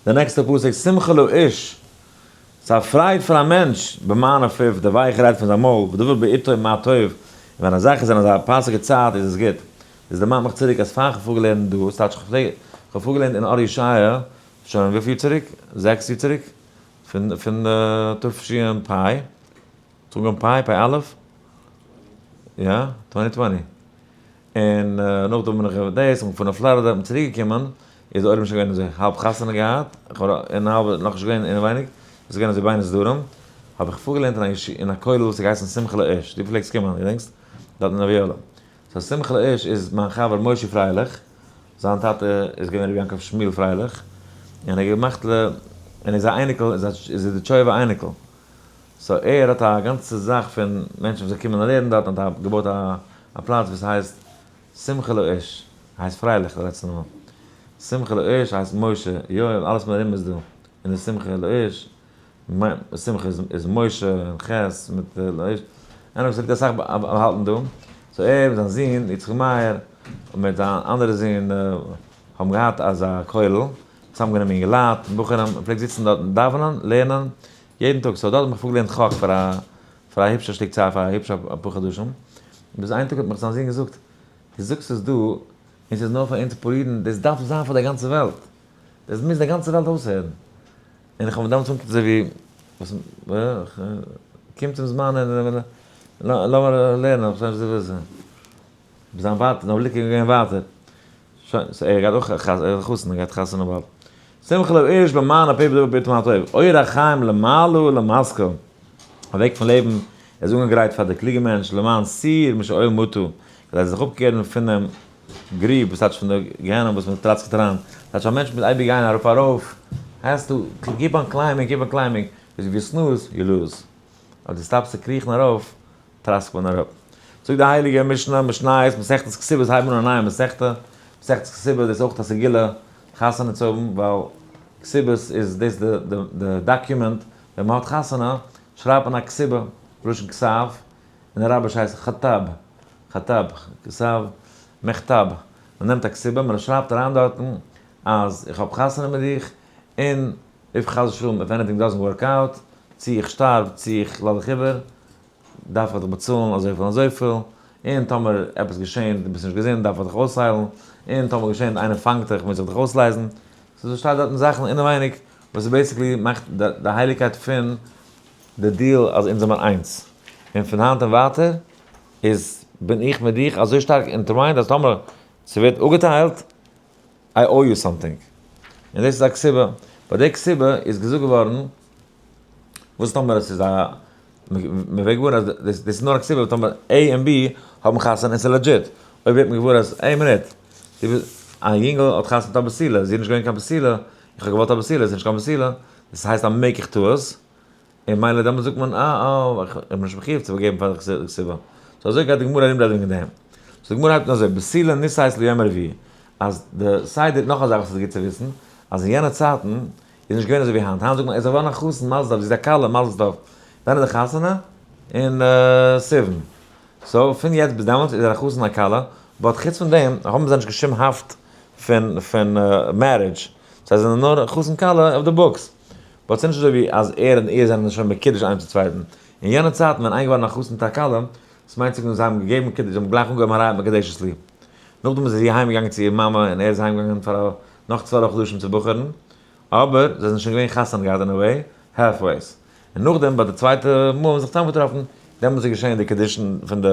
די נעקסטע פסוק, שמחה לאיש, ס'איז א פרייד פאר א מענטש, במענה פיו, די ווייכע רייד פון זיין מויל, ודבר בעתו מה טוב, און ווען א זאך איז אין אזא פאסיגע צייט איז עס גוט. דאס דערמאנט מיך צוריק אז פאר איך האב פארגעלערנט דא, ס'טייטש איך פלעג, איך האב פארגעלערנט אין אור ישעיה שוין וויפיל יאר צוריק? 6 יאר צוריק? פון פון תש"פ, תשפ פ א'? יא, 2020. און נאכדעם בין איך דאס, און פון פלארידע בין צוריק געקומען, איז די עולם שוין געווען אזוי האלב חתונה געהאט, און האלב נאכנישט געווען אינעווייניג, עס איז געווען אזוי בין הסדרים, האב איך פארגעלערנט אין א כולל וואס האט געהייסן שמחה לאיש, דו פלעגסט קומען, געדענקסט? דארט אין אביאלא. so שמחה לאיש איז מיין חבר משה פרייליך, זיין טאטע איז געווען רבי יעקב שמואל פרייליך, און ער האט געמאכט ל, און איז א אייניקל, איז א זידיטשויבער אייניקל. so ער האט א גאנצע זאך פון מענטשן וואס קומען און לערנען דארט, און האט געבויט א פלאץ וואס הייסט שמחה לאיש, הייסט פרייליך די לעצטע נאמען. שמחה לאיש הייסט משה, יואל, אלעס מרומז דא אין די שמחה לאיש. שמחה איז משה און ח' מיט לאיש. עניוועי ס'ליגט אסאך באהאלטן דא. so ער מיט זיין זון יצחק מאיר און מיט זיין אנדערע זון האבן געהאט אזא כולל, צוזאמגענומען אינגעלייט און בחורים, מ'פלעגט זיצן דארט און דאווענען, לערנען, יעדן טאג, so דארט האב איך פארגעלערנט חק פאר א פאר א היפשע שטיק צייט, פאר א היפשע אפאר חדשים, ביז איין טאג האט מיך זיין זון געזאגט, דו זאגסט עס דא, און ס'איז נאר פאר אונז פאר אידן, דאס דארף זיין פאר די גאנצע וועלט, דאס מוז די גאנצע וועלט אויסהערן. און איך האב מיר דעמאלטס אנגעקוקט אזוי ווי, וואס, קומט צום זמן און לאמיר לערנען, איך פארשטיי נישט וואס דו ווילסט. זיין ווייטער, זיין בליק איז געווען ווייטער. שוין, so ער גייט אויך, ער איז א חתן, ער גייט חתונה באלד. שמחה לאיש במענה פיו ודבר בעתו מה טוב. אור החיים למעלה ולמשכיל. א וועג פון לעבן איז אנגעגרייט פאר די קלוגע מענטש למען סור משאול מטה, כדי זיך אפקערן פונעם גריב, וואס טייטש פון די גיהנום וואס מען טראסקעט אריין, טייטש א מענטש מוז אייביג גיין ארויף ארויף, has to keep on climbing, keep on climbing, if you snooze, you lose. אויב דו stop סט צו קריכן ארויף, טראסקט מען אראפ. זאגט די הייליגע משנה, משניות, מסכת כתובות, הייבן אן א נייע מסכתא, מסכת כתובות, דאס איז אויך א סגולה חתונה צו האבן, ווייל. כתובות איז דאס די document, ווען מען האט חתונה שרייבט מען א כתובה, לשון כתב, אין אראביש הייסט خطاب, خطاب, כתב, מכתב, מען נעמט א כתובה, מען שרייבט אריין דארטן אז איך האב חתונה מיט דיך, און if חס ושלום, if anything doesn't work out, צי איך שטארב, צי איך לאז דיך איבער, דארף איך דיך באצאלן אזויפיל און אזויפיל, און טאמער עפעס געשען, דו ביסט נישט געזונט, דארף איך דיך אויסהיילן, און טאמער געשען איינער פאנגט דיך, מוז איך דיך אויסלייזן. ס'איז דא שטייט דארטן זאכן אינעווייניג וואס איז basically מאכט די הייליגקייט פון די deal אז אונז זעמער איינס, און פון היינט און ווייטער איז בין איך מיט דיך אזוי שטארק intertwined אז טאמער ס'ווערט אפגעטיילט, I owe you something. און דאס איז א כתובה. ביי די כתובה איז געזאגט געווארן, וואס טאמער עס איז א, מ'ווערט געוואר אז דאס איז נאר א כתובה טאמער A און B האבן חתונה און ס'איז legit. אויב ווערט מען געוואר אז, איי מינוט, א יונגל האט חתונה מיט א בתולה, זי איז נישט געווען קיין בתולה, איך האב געוואלט א בתולה, זי איז נישט קיין בתולה, דאס הייסט א מקח טעות, און מילא דעמאלטס זאגט מען אה אה, איך בין נישט מחיוב צו געבן פאר די כתובה. so אזוי גייט די גמרא ארומרעדן וועגן דעם. so די גמרא הייבט אן אזוי, בתולה נישאת ליום הרביעי, אז די סדר, נאך א זאך וואס איז גוט צו וויסן, אז אין יענע צייטן איז נישט געווען אזוי ווי היינט, היינט זאגט מען ער איז געווארן א חתן, מזל טוב, זי איז א כלה, מזל טוב. ווען איז די חתונה? אין סיוון. so פון יעצט ביז דעמאלטס איז ער א חתן א כלה, but חוץ פון דעם האבן זיי נישט קיין שום האפט פון פון marriage, זיי זענען נאר חתן כלה אויף די books. but ס'איז נישט אזוי ווי אז ער און איר זענען שוין מקודש איינער צום צווייטן. אין יענע צייטן ווען איינער געווארן א חתן מיט א כלה, דאס מיינט צו זאגן זיי האבן געגעבן קידוש, זיי האבן גלייך אנגעהויבן הרי את מקודשת לי. נאכדעם איז זי אהיים געגאנגען צו איר מאמע און ער איז אהיים געגאנגען פאר נאך 12 חדשים צו בחור'ן, אבער זיי זענען שוין געווען חתונה געהאט אין a way, halfways. און נאכדעם ביי די צווייטע מאל האבן זיך צוזאמגעטראפן, דעמאלטס איז געשען די קידושין פון די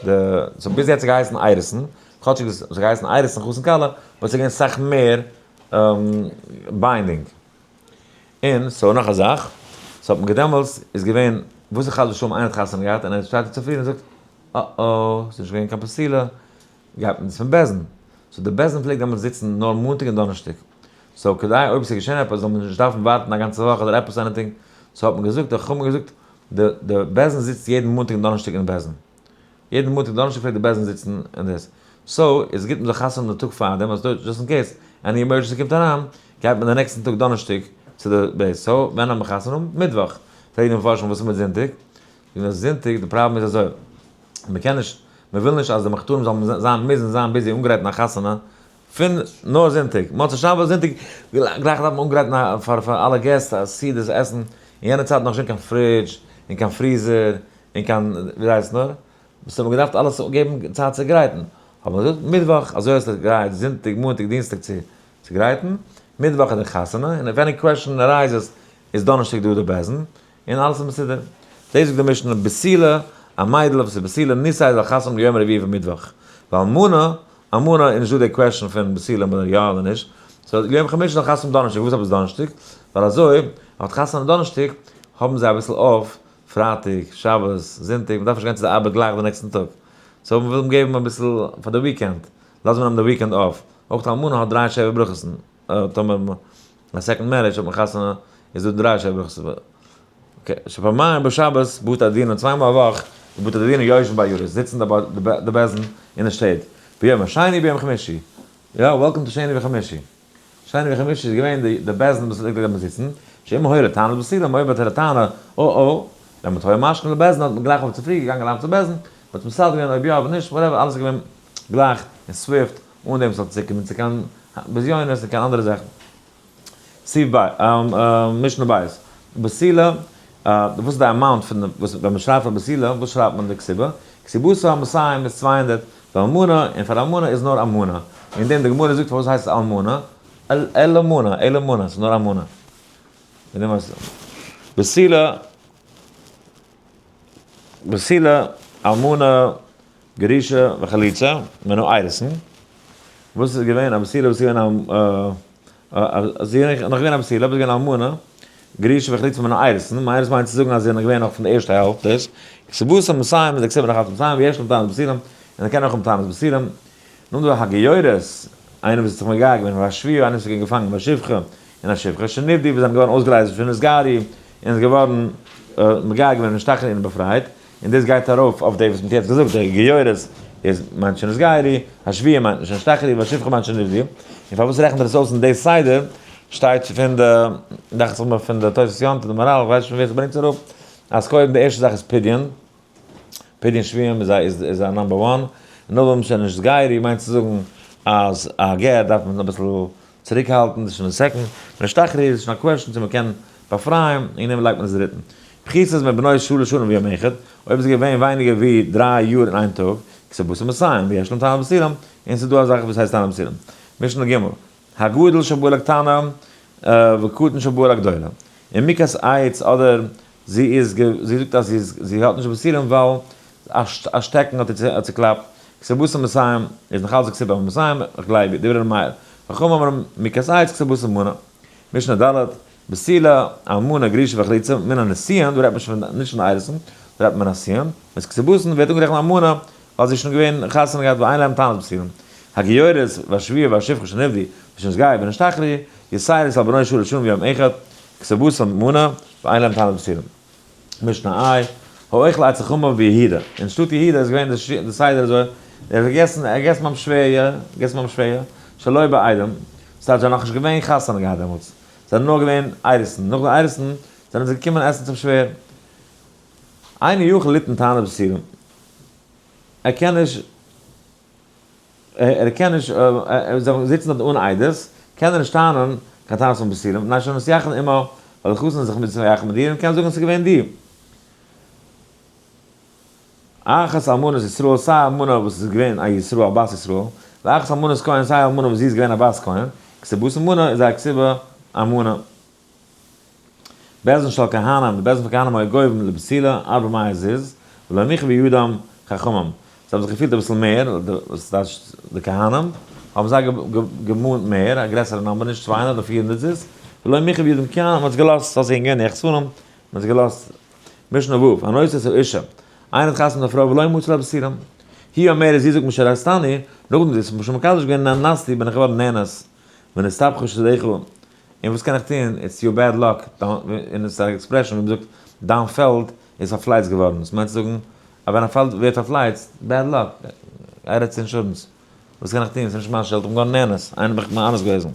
די, סאו ביז יעצט האט געהייסן אירוסין, כאטשיג עס האט געהייסן אירוסין חתן כלה, but ס'איז געווען סאך מער binding. און so נאך א זאך, so האט מען געדעמאלטס איז געווען, וואס איז חס ושלום איינער האט חתונה געהאט און ער שטייט צופרי און זאגט, אה אה, ס'איז נישט געווען קיין בתולה, גייט מען צום בית דין. so די בית דין פלעגט דעמאלטס זיצן נאר מאנטאג און דאנערשטאג. so כדי אויב ס'איז געשען עפעס זאל מען נישט דארפן ווארטן א גאנצע וואך אדער עפעס anything, so האט מען געזאגט, די חכמים האבן געזאגט, די די בית דין זיצט יעדן מאנטאג און דאנערשטאג אין בית דין. יעדן מאנטאג און דאנערשטאג פלעגט די בית דין זיצן אין דאס. so איז גוט מ'זאל חתונה האבן די טאג פארדעם אז just in case any emergency קומט אריין, גייט מען די נעקסטן טאג דאנערשטאג צו די בית. so ווען האט מען חתונה? מיטוואך. פרעגן די מפרשים וואס איז מיט זונטאג? זאגן זיי זונטאג, די פראבלעם איז אזוי, מ'קען נישט, מ'וויל נישט אז די מחותנים זאלן זיין מוזן זיין busy אנגרייטן א חתונה פון נאר זונטאג, מוצאי שבת זונטאג גלייך דארף מען אנגרייטן פאר פאר אלע געסט א סעודת עסן, אין יענע צייט נאך נישט געווען קיין fridge און קיין freezer און קיין ווי הייסט נאר, וואס האט מען געדארפט אלעס געבן צייט צו גרייטן, האט מען געזאגט מיטוואך אזוי האסטו גרייט זונטאג מאנטאג דינסטאג צו צו גרייטן, מיטוואך איז די חתונה און if any question arises איז דאנערשטאג דא די בית דין און אלעס איז מסודר. דאס זאגט די משנה בתולה, א מיידל וואס איז בתולה נישאת זאל חתונה האבן יום רביעי פון מיטוואך, ואלמנה, אלמנה איז נישט דא די question פון בתולה אדער יא אדער נישט, so יום חמישי זאל חתונה האבן דאנערשטאג, וואס עפעס דאנערשטאג? ווייל אזוי האט חתונה דאנערשטאג האבן זיי אביסל off פרייטאג, שבת, זונטאג, מ'דארף נישט גיין צו די ארבעט גלייך די נעקסטן טאג, so מ'וויל אים געבן אביסל פאר די weekend, לאז מען אים די weekend off, אויך די אלמנה האט דריי שבע ברכות'ן, טאמער א second marriage האט מען חתונה איז דא דריי שבע ברכות, okay, שפעמים בשבת בתי דין און צוויי מאל א וואך די בתי דין יושבים בעיירות זיצן די בית דין אין די שטעט, ביום השני ביום חמישי, יא welcome to שני וחמישי, שני וחמישי איז געווען די בית דין וואס פלעגט דארט זיצן, שאם היה לטענת בתולים אויב האט ער א טענה או או, דעמאלט היה משכים לבית דין האט מען גלייך אויף צופרי געגאנגען אריין צום בית דין, מען האט מסדר געווען אויב יא אויב נישט whatever אלעס איז געווען גלייך און swift אן דעם ס'זאל צוקומען צו קיין בזיונות און קיין אנדערע זאכן. סעיף ב', משנה ב', בתולה, וואס איז די amount פון די, וואס ווען מ'שרייבט פאר בתולה, וואס שרייבט מען די כתובה? כתובתה מאתים איז 200, ואלמנה, און פאר אלמנה איז נאר א מנה. אין דעם די גמרא זאגט פארוואס הייסט עס אלמנה? אלא מנה, אלא מנה, ס'איז נאר א מנה. אין דעם הייסט עס בתולה, בתולה, אלמנה, גרושה וחלוצה, מן האירוסין, וואס איז געווען א בתולה וואס איז געווען א זי איז נאך געווען א בתולה אבער זי איז געווען אלמנה, גרושה וחלוצה מן האירוסין, מאירוס מיינט צו זאגן אז זי איז נאך געווען נאך פון די ערשטע העלפט דאס, כתובתה מאתים איז די כתובה נאך אלץ מאתים ויש לטענת בתולים, און ער קען אויך האבן טענת בתולים. נאכדעם דא הגיורת, איינער וואס האט זיך מגייר געווען, והשבויה, איינער וואס איז געווען געפאנגען, והשפחה, און א שפחה, שנפדו וואס זענען געווארן אויסגעלייזט ושנתגיירו, און איז געווארן מגייר געווען ונשתחררו און באפרייט, און דאס גייט ארויף אויף די וואס מ'האט יעצט געזאגט, די גיורת איז מיינט שנתגיירו, השבויה מיינט שנשתחררו, והשפחה מיינט שנפדו, און פארוואס רעכנט ער עס אויס אין די סדר? שטייט פון די, דאכט זיך מיר פון די תוספות יום טוב, די מהר"ל, איך ווייס נישט פון ווער ס'ברענגט עס אראפ, אז קודם די ערשטע זאך איז פדיון, פדיון שבויים איז א איז א number one, און נאכדעם שוין נתגיירו מיינט צו זאגן אז א גר דארף מען אביסל צוריק האלטן, דאס איז שוין די second, ונשתחררו איז שוין א question צו מ'קען באפרייען, און דעם לייגט מען עס דריטן. פחותות מבנות שלש שנים ויום אחד, אויב איז געווען ווייניגער ווי 3 יאר און איין טאג, כתובתן מאתים, ויש להם טענת בתולים, און ס'איז דא א זאך וואס הייסט טענת בתולים. משנה ג', הגדול שבא לקטנה וקטן שבא לגדולה. און מוכת עץ אדער זי איז זי זאגט אז זי איז זי האט נישט בתולים ווייל א שטעקן האט איר צוקלאפט, כתובתן מאתים איז נאך אלץ כתובה מאתים, איך גלייב איר, דברי ר' מאיר. חכמים אומרים מוכת עץ כתובתה מנה. משנה ד', בתולה, אלמנה, גרושה וחלוצה, מן הנישואין, דא רעדט מען שוין נישט פון אירוסין, דא רעדט מען מן הנישואין, איז כתובתן ווערט אנגערעכנט אלמנה, ווייל זי איז שוין געווען חתונה געהאט ואין להם טענת בתולים. הגיורת והשבויה והשפחה שנפדו ושנתגיירו ונשתחררו, יתירות על בנות שלש שנים ויום אחד, כתובתן מנה, ואין להם טענת בתולים. משנה ה', האוכל אצל חמיו ביהודה. אין שטאט יהודה איז געווען די סדר אזוי, ער האט געגעסן, ער האט געגעסן ביים שווער, יא, געגעסן ביים שווער, שלא בעדים, ס'טייטש זיי האבן נאכנישט געווען חתונה געהאט דעמאלטס, זיי זענען נאר געווען אירוסין, נאך די אירוסין זענען זיי געקומען עסן צום שווער. אינו יכול לטעון טענת בתולים, ער קען נישט, ער קען נישט, זיי זיצן דארט אן עדות, קען ער נישט טענה'ן קיין טענות פון בתולים, מפני שנתייחד עמה, ווייל די חתן איז זיך מתייחד מיט דיר און קען זאגן עס איז געווען דו. אחת אלמנת ישראל, סיי אלמנה וואס איז געווען א ישראל, א בת ישראל, ואחת אלמנת כהן, סיי אלמנה וואס זי איז געווען א בת כהן, כתובתן מנה איז זייער כתובה א מנה. בית דין של כהנים, די בית דין פון כהנים היו גובים לבתולה ארבע מאות זוז, ולא מיחו בידם חכמים. זיי האבן זיך געפילט אביסל מער, וואס טייטש די כהנים, האבן זיי געמאנט מער, א גרעסערע number, נישט 200 נאר 400 זוז, ולא מיחו בידם כהנים, מען האט עס געלאזט, ס'האט זיך געגעבן יחסנים, מען האט עס געלאזט. משנה ו', הנושא את האישה, איינער האט חתונה מיט א פרוי ולא מצא לה בתולים. היא אומרת, זי זאגט משארסתני, נאכדעם וואס זי האט מיך שוין מקדש געווען נאנסתי בין איך געווארן נאנס, ונסתבכה שדך, און וואס קען איך טון, it's your bad luck, און עס איז א expression ווי מען זאגט, דיין פעלד איז פארפלייצט געווארן, דאס מיינט צו זאגן אז ווען א פעלד ווערט פארפלייצט, bad luck, גיי רעד צו אינשורענס, וואס קען איך טון, עס איז נישט מיין שולד, איך בין געווארן נאנס, איינער האט מיך מאנס געוועזן.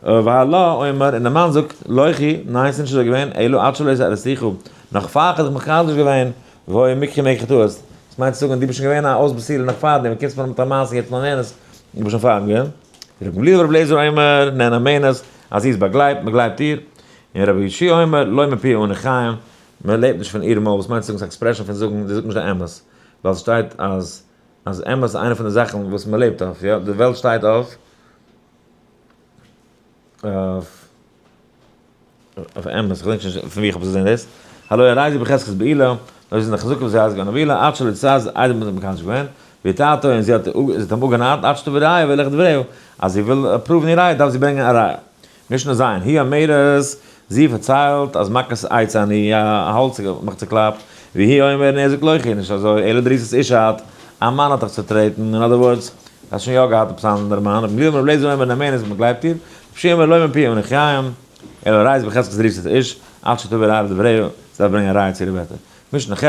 והלה אומר, און דער מאן זאגט, לא כי, ניין ס'איז נישט אזוי געווען, אלא עד שלא ארסתיך, נאך פאר איך האב דיך מקדש געווען, והיה מקחי מקח טעות, דאס מיינט צו זאגן דו ביסט שוין געווען א אויס בתולה נאך פאר דעם, קומסט מיר מיט א מעשה יעצט נאר נאנס, דו ביסט שוין פאר אים געווען. רבי גמליאל ורבי אליעזר אומר, נאמנת, אז זי איז באגלייבט, מען גלייבט איר. און רבי יהושע אומר, לא מפיה אנו חיים, מען לעבט נישט פון איר מויל, וואס מיינט צו זאגן ס'איז א expression פון זאגן, זי זאגט נישט די אמת, ווייל ס'שטייט אז אז אמת איז איינע פון די זאכן וואס מען לעבט אויף, יא, די וועלט שטייט אויף אויף אויף אמת, איך געדענק נישט פון ווי איך האב עס געזען דאס, הלא הרי זו בחזקת בעילה, נאר זי איז אין די חזקה וואס זי הייסט געווען א בעילה, עד שלא תזיז, איידער מען האט מקדש געווען, והטעתו, און זי האט אים אפגענארט, עד שתביא ראיה והולך לדבריה, אז זי וויל prove ן איר ראיה דארף זי ברענגען א ראיה. משנה ז', היא אומרת, זי פארציילט אז מכת עץ אני, א האלץ האט מיך צוקלאפט, והוא אומר, און ער זאגט לא כן, נישט אזוי, אלא דריסת איש את, א מאן האט דיך צוטרעטן, אין other words, האסט שוין יא געהאט עפעס אן אנדערע מאן, רבי גמליאל בן רבי אליעזר אומר נאמנת, מען גלייבט איר, רבי יהושע אומר לא מפיה אנו חיים, אלא הרי זו בחזקת דריסת איש, עד שתביא ראיה לדבריה, זי דארף ברענגען א ראיה צו אירע ווערטער. משנה ח',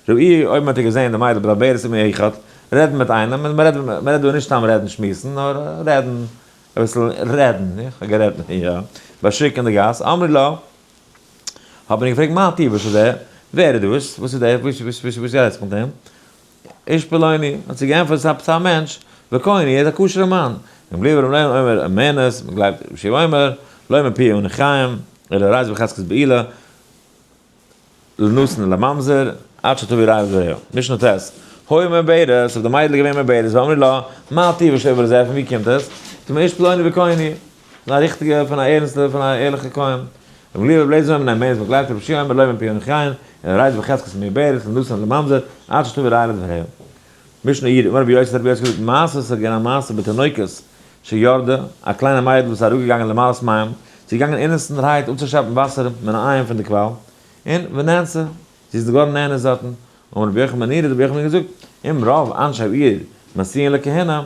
ראוהו, אויב מען האט איר געזען די מיידל מדברת עם אחד, רעדן מיט איינעם, און מען רעדט דא נישט סתם רעדן שמועסן, נאר רעדן אביסל רעדן, איך האב גערעדט מיט איר, יא, בשוק אין די גאס, אמרו לה, האט מען איר געפרעגט מה טיבו של זה, ווער איז דאס, וואס איז דער, וואס וואס וואס וואס רעדסטו מיט אים, איש פלוני, האט זי געענטפערט ס'איז עפעס א מענטש, וכהן, ער איז א כשר'ע מאן, רבי אליעזר ברבי אליעזר אומר נאמנת, מען גלייבט רבי יהושע אומר, לא מפיה אנו חיים, אלא הרי זו בחזקת בעילה, לנתין ולממזר, עד שתביא ראיה לדבריה. משנה ט', היתה מעוברת, אויב די מיידל איז געווען מעוברת, ואמרו לה, מה טיבו של עובר הזה, פון ווי קומט עס? זאגט מען איש פלוני וכהן הוא, פון א ריכטיגע, פון א ערנסטע, פון א ערליכע כהן. רבי אליעזר ברבי אליעזר אומר נאמנת, מען גלייבט רבי יהושע אומר לא מפיה אנו חיים, אלא הרי זו בחזקת מעוברת, לנתין ולממזר, עד שתביא ראיה לדבריה. משנה י', אמר רבי יוסי, האט רבי יוסי געזאגט, מעשה ס'איז געווען א מעשה בתינוקת שירדה, א קליינע מיידל וואס איז אראפגעגאנגען למלאות מים, זי איז געגאנגען אינעסנטערהייט אפצושעפן וואסער מן העין פון די קוואל, און ונאנסה, זי איז געווארן נאנס דארטן, אמר רבי יוחנן בן נורי, האט רבי יוחנן געזאגט, אם רוב אנשי העיר משיאין לכהונה,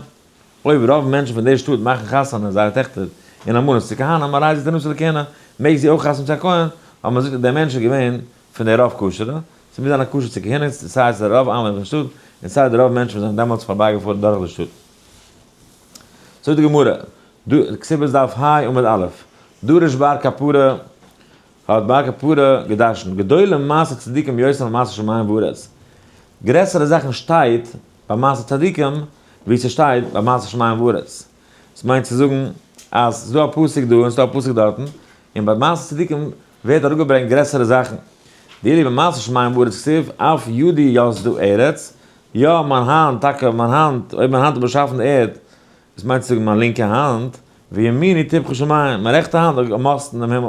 אויב רוב מענטשן פון דער שטאט מאכן חתונה זייערע טעכטער און אלמנות צו כהנים, הרי זו תנשא לכהונה, מעג זי אויך חתונה צו א כהן, ווייל מען זאגט אז דער מענטש איז געווען פון די רוב כשר'ע, ס'מוז זיין א כשר צו כהונה, סיי צו די רוב איינוואוינער פון שטאט, און סיי די רוב מענטשן וואס זענען דעמאלטס פארבייגעפארן דורך די שטאט. זאגט די גמרא. דא, כתובות דף ה' עמוד א', דרש בר כפרה, האט בר כפרה געדרשנט, גדולים מעשה צדיקים יותר ממעשה שמים וארץ, גרעסערע זאכן שטייט ביי מעשה צדיקים ווי ס'שטייט ביי מעשה שמים וארץ. דאס מיינט צו זאגן אז ס'איז דא א פסוק דא און ס'איז דא א פסוק דארטן, און ביי מעשה צדיקים ווערט אראפגעברענגט גרעסערע זאכן. דאילו במעשה שמים וארץ כתיב אף ידי יסדה ארץ, יא מיין האנט, טאקע מיין האנט, אויב מיין האנט האט באשאפן די ערד, דאס מיינט צו זאגן מיין לינקע האנט, וימיני טפחה שמים, מיין רעכטע האנט האט געמאסטן דעם הימל.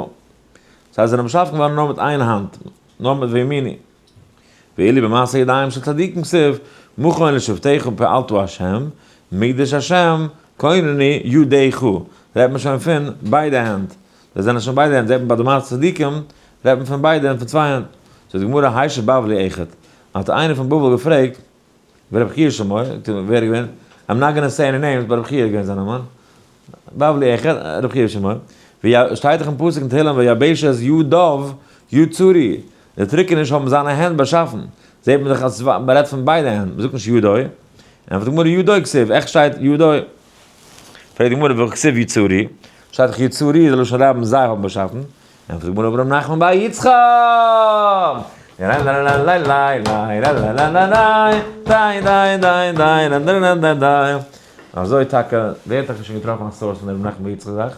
זיי זענען באשאפן געווארן נאר מיט איין האנט, נאר מיט וימיני. ואילו במעשה ידיים של צדיקים כתיב, מכון לשבטיך פעלת ה', מקדש ה' כוננו ידיך, רעדט מען שוין פון ביידע הענט, זיי זענען שוין ביידע הענט, זעט מען ביי די מעשה צדיקים רעדט מען פון ביידע הענט פון צוויי הענט. זאגט די גמרא השיב בבלי אחד, האט איינער פון בבל געפרעגט, ורבי חייא שמו, ווער איז געווען? I'm not gonna say any names, but רבי חייא איז געווען זיין נאמען. בבלי אחד, רבי חייא שמו. ווי שטייט דאך אין פסוק אין תהלים ויבשת ידיו יצרו, די טרוקעניש האבן זיינע הענט באשאפן. זעט מען דאך אז מען רעדט פון ביידע הענט, מען זאגט נישט ידו. ענטפערט די גמרא ידו כתיב, עכט שטייט ידו. פרעגט די גמרא והכתיב יצרו, שטייט דאך יצרו איז א לשון רבים זיי האבן באשאפן. ענטפערט די גמרא אמר רב נחמן בר יצחק, אזוי טאקע, ווער האט טאקע שוין געטראפן א source פון די רב נחמן בר יצחק זאך?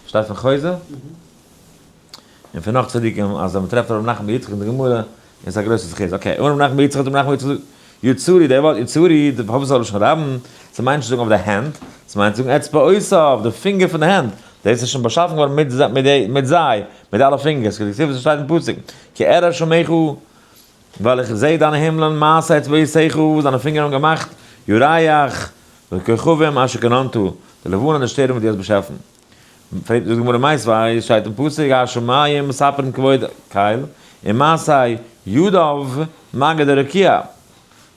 שטייט פון חוזה? און פון נאך צדיקים אז ווען מ'טרעפט רב נחמן בר יצחק אין די גמרא איז א גרויסע זכות. okay, אמר רב נחמן בר יצחק האט רב נחמן בר יצחק געזאגט, יצרו, דער ווארט יצרו, די פארוואס זאל לשון רבים? ס'מיינט נישט צו זאגן אויף די הענט, ס'מיינט צו זאגן אצבעותיו, די פינגער פון די הענט, דאס איז שוין באשאפן געווארן מיט מיט זיי, מיט אלע פינגערס, כדכתיב וואס שטייט אין פסוק, כי אראה שמיך, ווייל איך זע דיינע הימלען, מעשה אצבעותיך, וואס דיינע פינגער האבן געמאכט, ירח וכוכבים אשר כוננת, די לבנה און די שטערן וואס דו האסט באשאפן. פרעגט די גמרא מיתיבי, שטייט אין פסוק השמים מספרים כבוד קל, ומעשה ידיו מגיד הרקיע,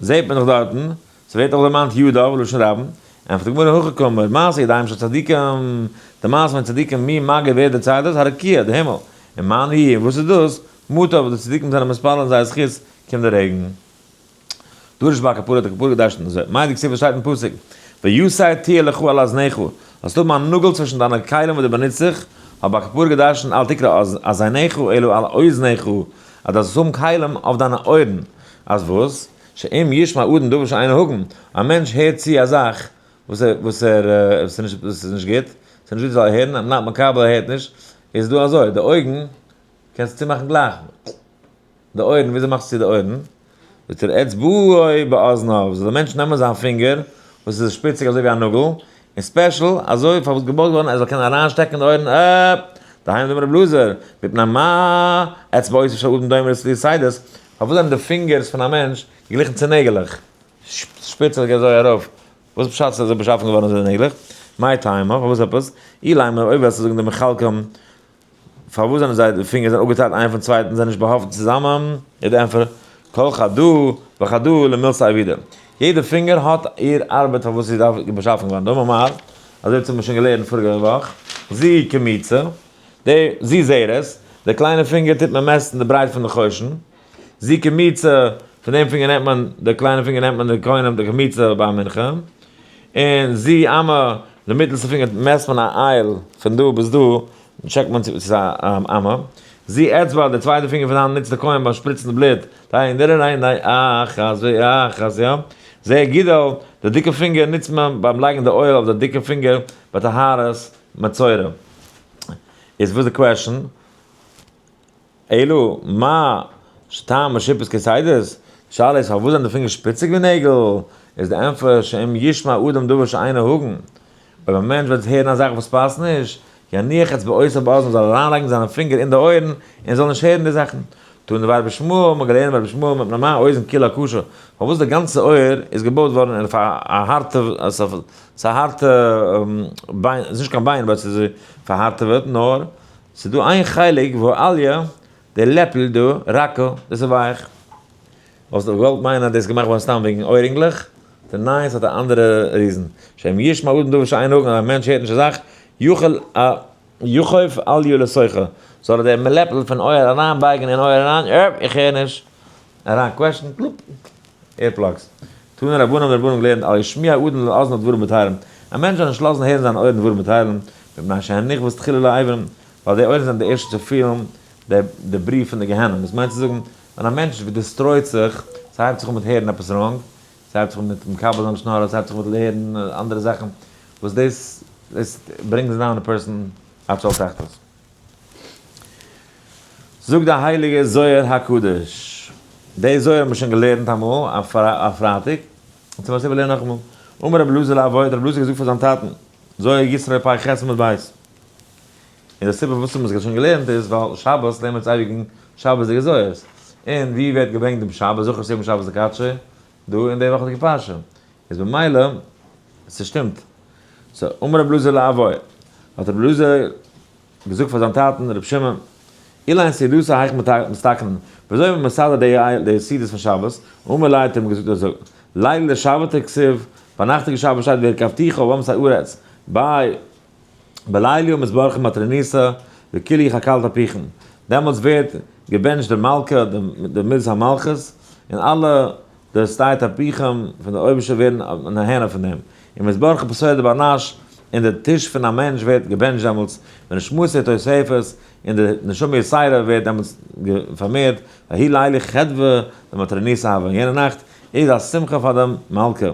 זעט מען דאך דארטן, ס'ווערט דאך דערמאנט ידיו לשון רבים, ענטפערט די גמרא הכי קאמר, מעשה ידיים של צדיקים, די מעשה פון צדיקים מי מגיד ווער דערציילט דאס, הרקיע, די הימל, ומאן ניהו, וואס איז דאס, מטר, די צדיקים זענען מתפלל אין זייער זכות קומט די רעגן. דרש בר כפרה האט די כפרה געדרשנט אזוי, מאי דכתיב וואס שטייט אין פסוק, ויתד תהיה לך על אזנך, זאלסט האבן א נאגל צווישן דיינע כלים וואס דו באנוצט זיך, האט בר כפרה געדרשנט אל תקרא אזנך אלא על אוזנך, אז דו זאלסט האבן כלים אויף דיינע אויערן, אז וואס? שאם ישמע אדם דבר שאינו הגון, א מענטש הערט צו א זאך וואס ער וואס ער וואס איז נישט גוט, ס'איז נישט גוט זאל ער הערן, I'm not מקבל ער הערט נישט, איז דא אזוי, די אויגן קענסטו צומאכן גלייך. די אויערן, וויאזוי מאכסטו צו די אויערן? זאגט ער, אצבעו באזניו, זאל דער מענטש נעמען זיין פינגער, וואס איז שפיציג אזוי ווי א נאגל, און special, אזוי פארוואס געבויט געווארן ער זאל קענען אריינשטעקן אין די אויערן, אה! דהיינו דאמר רבי אלעזר, מפני מה אצבעותיו של אדם דומות ליתדות, פארוואס זענען די פינגערס פון א מענטש געגליכן צו נעגעלעך, שפיציג אזוי ארויף, וואס פשט ס'איז אזוי באשאפן געווארן אזוי נעגלעך? מאי טעמא, פארוואס עפעס? אילימא, אויב וועסטו זאגן דמחלקם פארוואס זענען זיי די פינגער זענען אפגעטיילט איינער פון צווייטן זענען נישט באהאפטן צוזאמען? איז די ענטפער, כל חדא וחדא למילתא עבידא. יעדע פינגער האט איר ארבעט פארוואס זי דארף באשאפן געווארן. דאמר מר, אזוי האט מען שוין געלערנט פאריגע וואך, זו קמיצה, די זו זרת, די קליינע פינגער טוט מען מעסטן די ברייט פון די חושן, זו קמיצה, פון דעם פינגער נעמט מען, די קליינע פינגער נעמט מען די קודם די קמיצה ביי מנחה, און זו אמה, די מיטלסטע פינגער מעסט מען א אייל פון דא ביז דא, טשעקט מען צו ס'איז א אמה. זו אצבע, די צווייטע פינגער פון די האנט נוצט די כהן ביים שפריצן די בלוט, דיי דיי דיי אחת ואחת יא. זו אגודל, די דיקע פינגער נוצט מען ביים לייגן די אויל אויף די דיקע פינגער ביי טהרת מצורע. איז וואס די question? אלא מה שטעם משופות כסיידות? די שאלה איז פארוואס זענען די פינגער שפיציג ווי נעגל? איז די ענטפער שאם ישמע אדם דבר שאינו הגון, אויב א מענטש וועט הערן א זאך וואס פאסט נישט, יניח אצבעותיו באזניו זאל ער אריינלייגן זיינע פינגער אין די אויערן און זאל נישט הערן די זאכן. תנא דבי רבי ישמעאל, מ'האט געלערנט ביי רבי ישמעאל מפני מה אוזן כולה קשה, פארוואס די גאנצע אויער איז געבויט ווארן אויף א הארטע, ס'איז א הארטע ביין, ס'איז נישט קיין ביין but ס'איז פארהארטעוועט, נאר ס'איז דא איין חלק והאליה, די לעפל דא, רכה, דאס איז ווייך. וואלסט דאך געוואלט מיינען אז דאס איז געמאכט געווארן סתם וועגן אוירינגלעך? די ניין, ס'האט א אנדערע reason. שאם ישמע אדם דבר שאינו הגון, אז א מענטש הערט נישט א זאך, יכול א יכוף אליה לתוכה, זאל ער דעם לעפל פון אויער אריינבייגן אין אויער אריין, אופ, איך הער נישט. אריין קוועטשן, קלופ, ear plugs. תנו רבנן האבן די רבנן געלערנט, אל ישמיע אדם לאזניו דברים בטלים. א מענטש זאל נישט לאזן הערן זיינע אויערן דברים בטלים, מפני שהן נכוות תחילה לאברים, ווייל די אויערן זענען די ערשטע צו פילן די ברי פון די גיהנום. דאס מיינט צו זאגן, ווען א מענטש destroy ט זיך, ס'הייבט זיך אן מיט הערן עפעס wrong, ס'הייבט זיך אן מיט מקבל זיין לשון הרע, ס'הייבט זיך אן מיט הערן אנדערע זאכן, וואס דאס דאס brings down די person עד שאול תחתית. זאגט די הייליגע זוהר הקדוש, די זוהר האט מען שוין געלערנט אמאל א פרייטאג, און צום איבערלערנען נאכאמאל. אמר רבי אלעזר לאבוי, האט רבי אלעזר געזאגט פאר זיין טאטן, זוהר יתרו פרק ח' עמוד ב'. און די סיבה פארוואס מ'האט עס שוין געלערנט איז ווייל שבת לערנט מען אונז אייביג שבת'דיגע זוהר'ס. און ווי ווערט געברענגט דעם שבת, זכור את יום השבת לקדשו? דא אין די וואכעדיגע פרשה. איז במילא, ס'שטימט. so, אמר רבי אלעזר לאבוי, האט רבי אלעזר געזאגט פאר זיין טאטן רבי שמעון, אילן סעודתא היאך מתתקנן, וויאזוי איז מען מסדר די סעודות פון שבת? אמר ליה האט ער אים געזאגט אזוי, לילי דשבתא כתיב, ביינאכטיגע שבת שטייט והרכבתיך בעמסי ארץ, ביי בליליא מתברכא מטרוניתא וכולהו חקל תפוחין, דעמאלטס ווערט געבענטשט די מלכה, די מידת המלכות, און אלע די שדה תפוחים פון די אויבערשטער ווערן נהנה פון דעם, און מתברכא פתורא דבר נש, און די טיש פון א מענטש ווערט געבענטשט דעמאלטס, ונשמתיה תוספת, און די נשמה יתירה ווערט דעמאלטס פארמערט, וההוא ליליא חדוה דמטרוניתא הוה, און יענע נאכט איז א שמחה פאר די מלכה,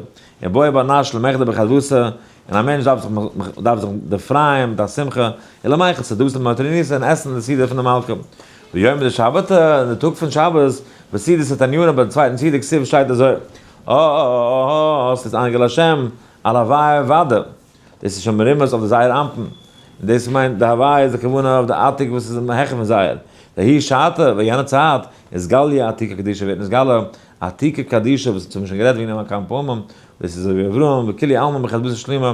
ובעי בר נש למחדי בחדוותא, און א מענטש דארף זיך דארף זיך דערפרייען מיט א שמחה, און למיכל סעודתא דמטרוניתא און עסן די סעודה פון די מלכה. ויומא דשבתא, און די טאג פון שבת, בסעודתא תניינא ביים צווייטן סעודה כתיב שטייט אזוי, אז תתענג לה' על הוויה ודע, דאס איז שוין מרומז אויף די זייער אנפין, און דאס מיינט די הוויה איז די כוונה אויף די עתיק וואס איז העכער פון זייער, דהיא שעתא, ווען יענע צייט איז גליא עתיקא קדישא ווערט נתגלה עתיקא קדישא וואס אונז האבן שוין גערעדט וועגן דעם כמה פעמים, דאס איז אזוי ווי אברהם וכולי עלמא בחדוותא שלימה,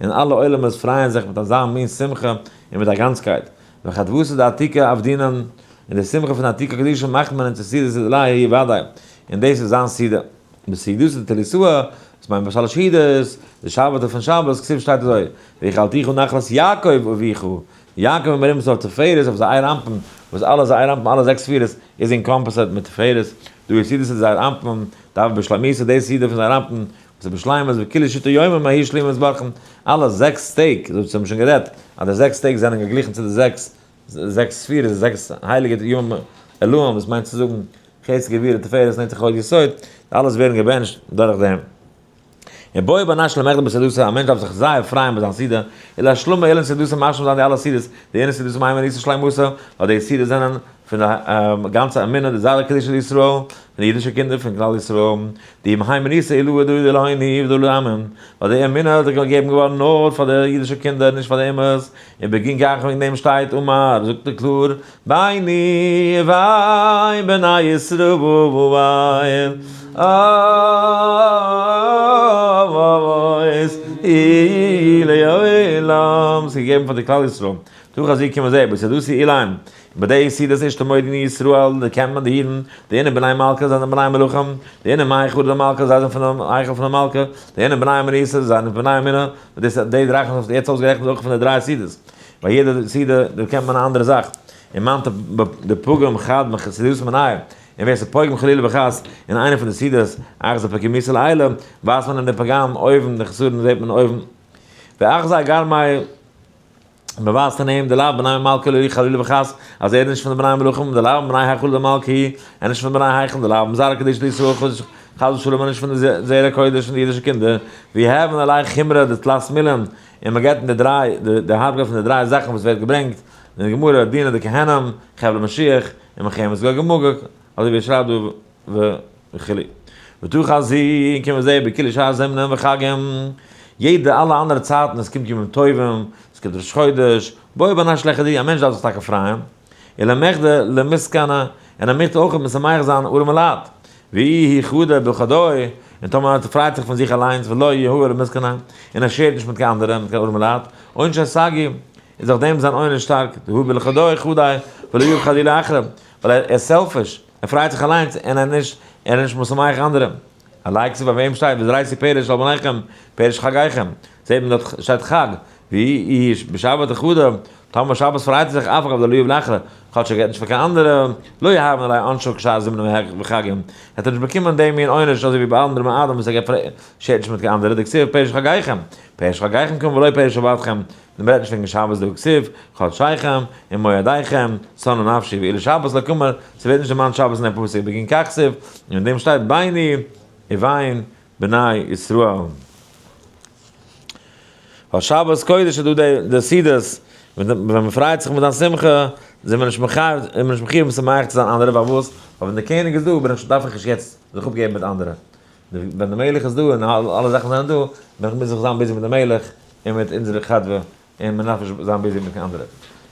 און אלע עולמות פרייען זיך מיט אזא מין שמחה און מיט א גאנצקייט, וחדוותא דעתיקא עבדינן, און די שמחה פון עתיקא קדישא מאכט מען אונז צו סעודת דיליה היא ודאי, און דאס איז זיין סעודה. בסעודתא דתליתאה, דאס מיינט ביי שלש סעודות, די שבתא פון שבת, כתיב שטייט אזוי, והאכלתיך נחלת יעקב אביך, יעקב איז מרומז אויף תפארת, אויף זעיר אנפין, וואס אלע זעיר אנפין, אלע זעקס ספירות, איז encompassed מיט תפארת, דא איז סעודת זעיר אנפין, דארף בשלימותא די סעודה פון זעיר אנפין, וואס איז בשלימות, וכולהו שיתא יומין מהאי שלימא מתברכין, אלע זעקס טעג, אזוי ווי מיר האבן שוין גערעדט, אז די זעקס טעג זענען געגליכן צו די זעקס זעקס ספירות, די זעקס הייליגע ימים עילאים, וואס מיינט צו זאגן, חסד גבורה תפארת נצח הוד יסוד, די אלעס ווערן געבענטשט דורך דעם. און בעי בר נש למחדי בסעודתא, א מענטש דארף זיך זייער פרייען ביי זיין סעודה, ולאשלומי אילין סעודתא משלים זיין די אלע סעודות, דאינון סעודתא מהימנותא שלימתא, ווייל די סעודות זענען פון די גאנצע אמונה, די זרע קדושה לישראל, פון די אידישע קינדער פון כלל ישראל, דאי מהימנותא עילאה דא דלהון היא ודא לעמין, ווייל די אמונה איז געגעבן געווארן נאר פאר די אידישע קינדער נישט פאר די אומות, און בגין כך וועגן דעם שטייט אמר, זאגט ער קלאר, ביני ובין בני ישראל אות היא לעולם, ס'איז געגעבן פאר די כלל ישראל, תא חזי קום און זע, בסעודתא אלין, ביי די סעודת אישתמודעין ישראל, דערקענט מען די אידן, דאינון בני מלכא זיי זענען בני מלכים, דאינון מהיכלא דמלכא זיי זענען פון דעם היכל פון די מלכה, דאינון בני הימנותא זיי זענען פון בני אמונה, דאס די דריי וואס יעצט אויסגערעכנט איז אויך פון די דריי סעודות, ביי יעדע סעודה דערקענט מען א אנדערע זאך, און מאן דפגם חד מחסידות מנין, און ווער ס'פוגם חלילה וחס אין איינע פון די סעודות, אחז פגימותא לעילא, ווייזט מען אים די פגם אויבן, די חסרון זעט מען אויבן. ואחזי גרמיה. מען ווייזט אין אים דלאו בני מלכא לא חלילה וחס, אז ער איז נישט פון די בני מלכים, דלאו בני היכל דמלכא היא, ער איז נישט פון די בני היכל, דלאו מזרע קדוש לישראל חס ושלום ער איז נישט פון די זרע קודש פון די אידישע קינדער, ויהבון עלי חומרא דתלת מילין, און מען געבט אים די דריי, די הארבקייט פון די דריי זאכן וואס ווערט געברענגט אין די גמרא, דינא דכהנים, חבלי משיח, און מלחמת גוג ומגוג, אזוי ווי ער שרייבט דא וכו'. ותא חזי, און קום זע בכולהו שאר זמנין וחגים, יעדע אלע אנדערע צייטן, עס קומט ימים טובים, עס קומט ראש חודש, בעי בר נש לחדויי, א מענטש דארף זיך טאקע פרייען, ולמחדי למסכני, און ער מוז אויך משמח זיין ארעמע לייט, ואיהו חדי בלחודוי, און טאמער ער פרייט זיך פון זיך אליינס, ולא יהב למסכני, און ער share ט נישט מיט קיין אנדערע, מיט קיין ארעמע לייט, עונשיה סגי, איז אויף דעם זיין עונש שטארק, דהא בלחודוי חדי, ולא יהב חדי לאחרים, ווייל ער איז selfish, ער פרייט זיך אליינס און ער נישט ער איז נישט משמח אנדערע. עלי כתיב ביי וועם שטייט וזרעתי פרש על בניכם פרש חגיכם, זעט מען דארט שטייט חג, ואי בשבת דחדא, טאמער שבת פרייט ער זיך אף על גב דלא יהיב לאחרי, כאטש ער געבט נישט פאר קיין אנדערע, לא יהבן עליה עונשא כשאר זימנים וחגים, העט ער נישט באקומען דעם מין עונש אזוי ווי ביי אנדערע מועדים וואס ער געבט פאר share ט נישט מיט קיין אנדערע, דכתיב פרש חגיכם, פרש חגיכם קומט ולא פרש שבתכם, מען רעדט נישט וועגן שבת דא כתיב חדשיכם און מועדיכם, שנאה נפשי ואילו שבת לא קאמר, ס'ווערט נישט דערמאנט שבת אין דעם פסוק, בגין כך כתיב, און אין דעם שטייט ביני ובין בני ישראל. ווייל שבת קודש איז דא די סעודות, ווען מען פריידט זיך מיט דיין שמחה, זענען מיר נישט מחויב, איז מען נישט מחויב משמח צו זיין אנדערע, פארוואס? ווייל ווען דער קעניג איז דא בין איך דארף איך נישט יעצט זיך אפגעבן מיט אנדערע. ווען דער מלך איז דא און אלע זאכן זענען דא, בין איך מוז איך זיין busy מיט דעם מלך און מיט אונזערע חברה, און מען דארף נישט זיין busy מיט קיין אנדערע.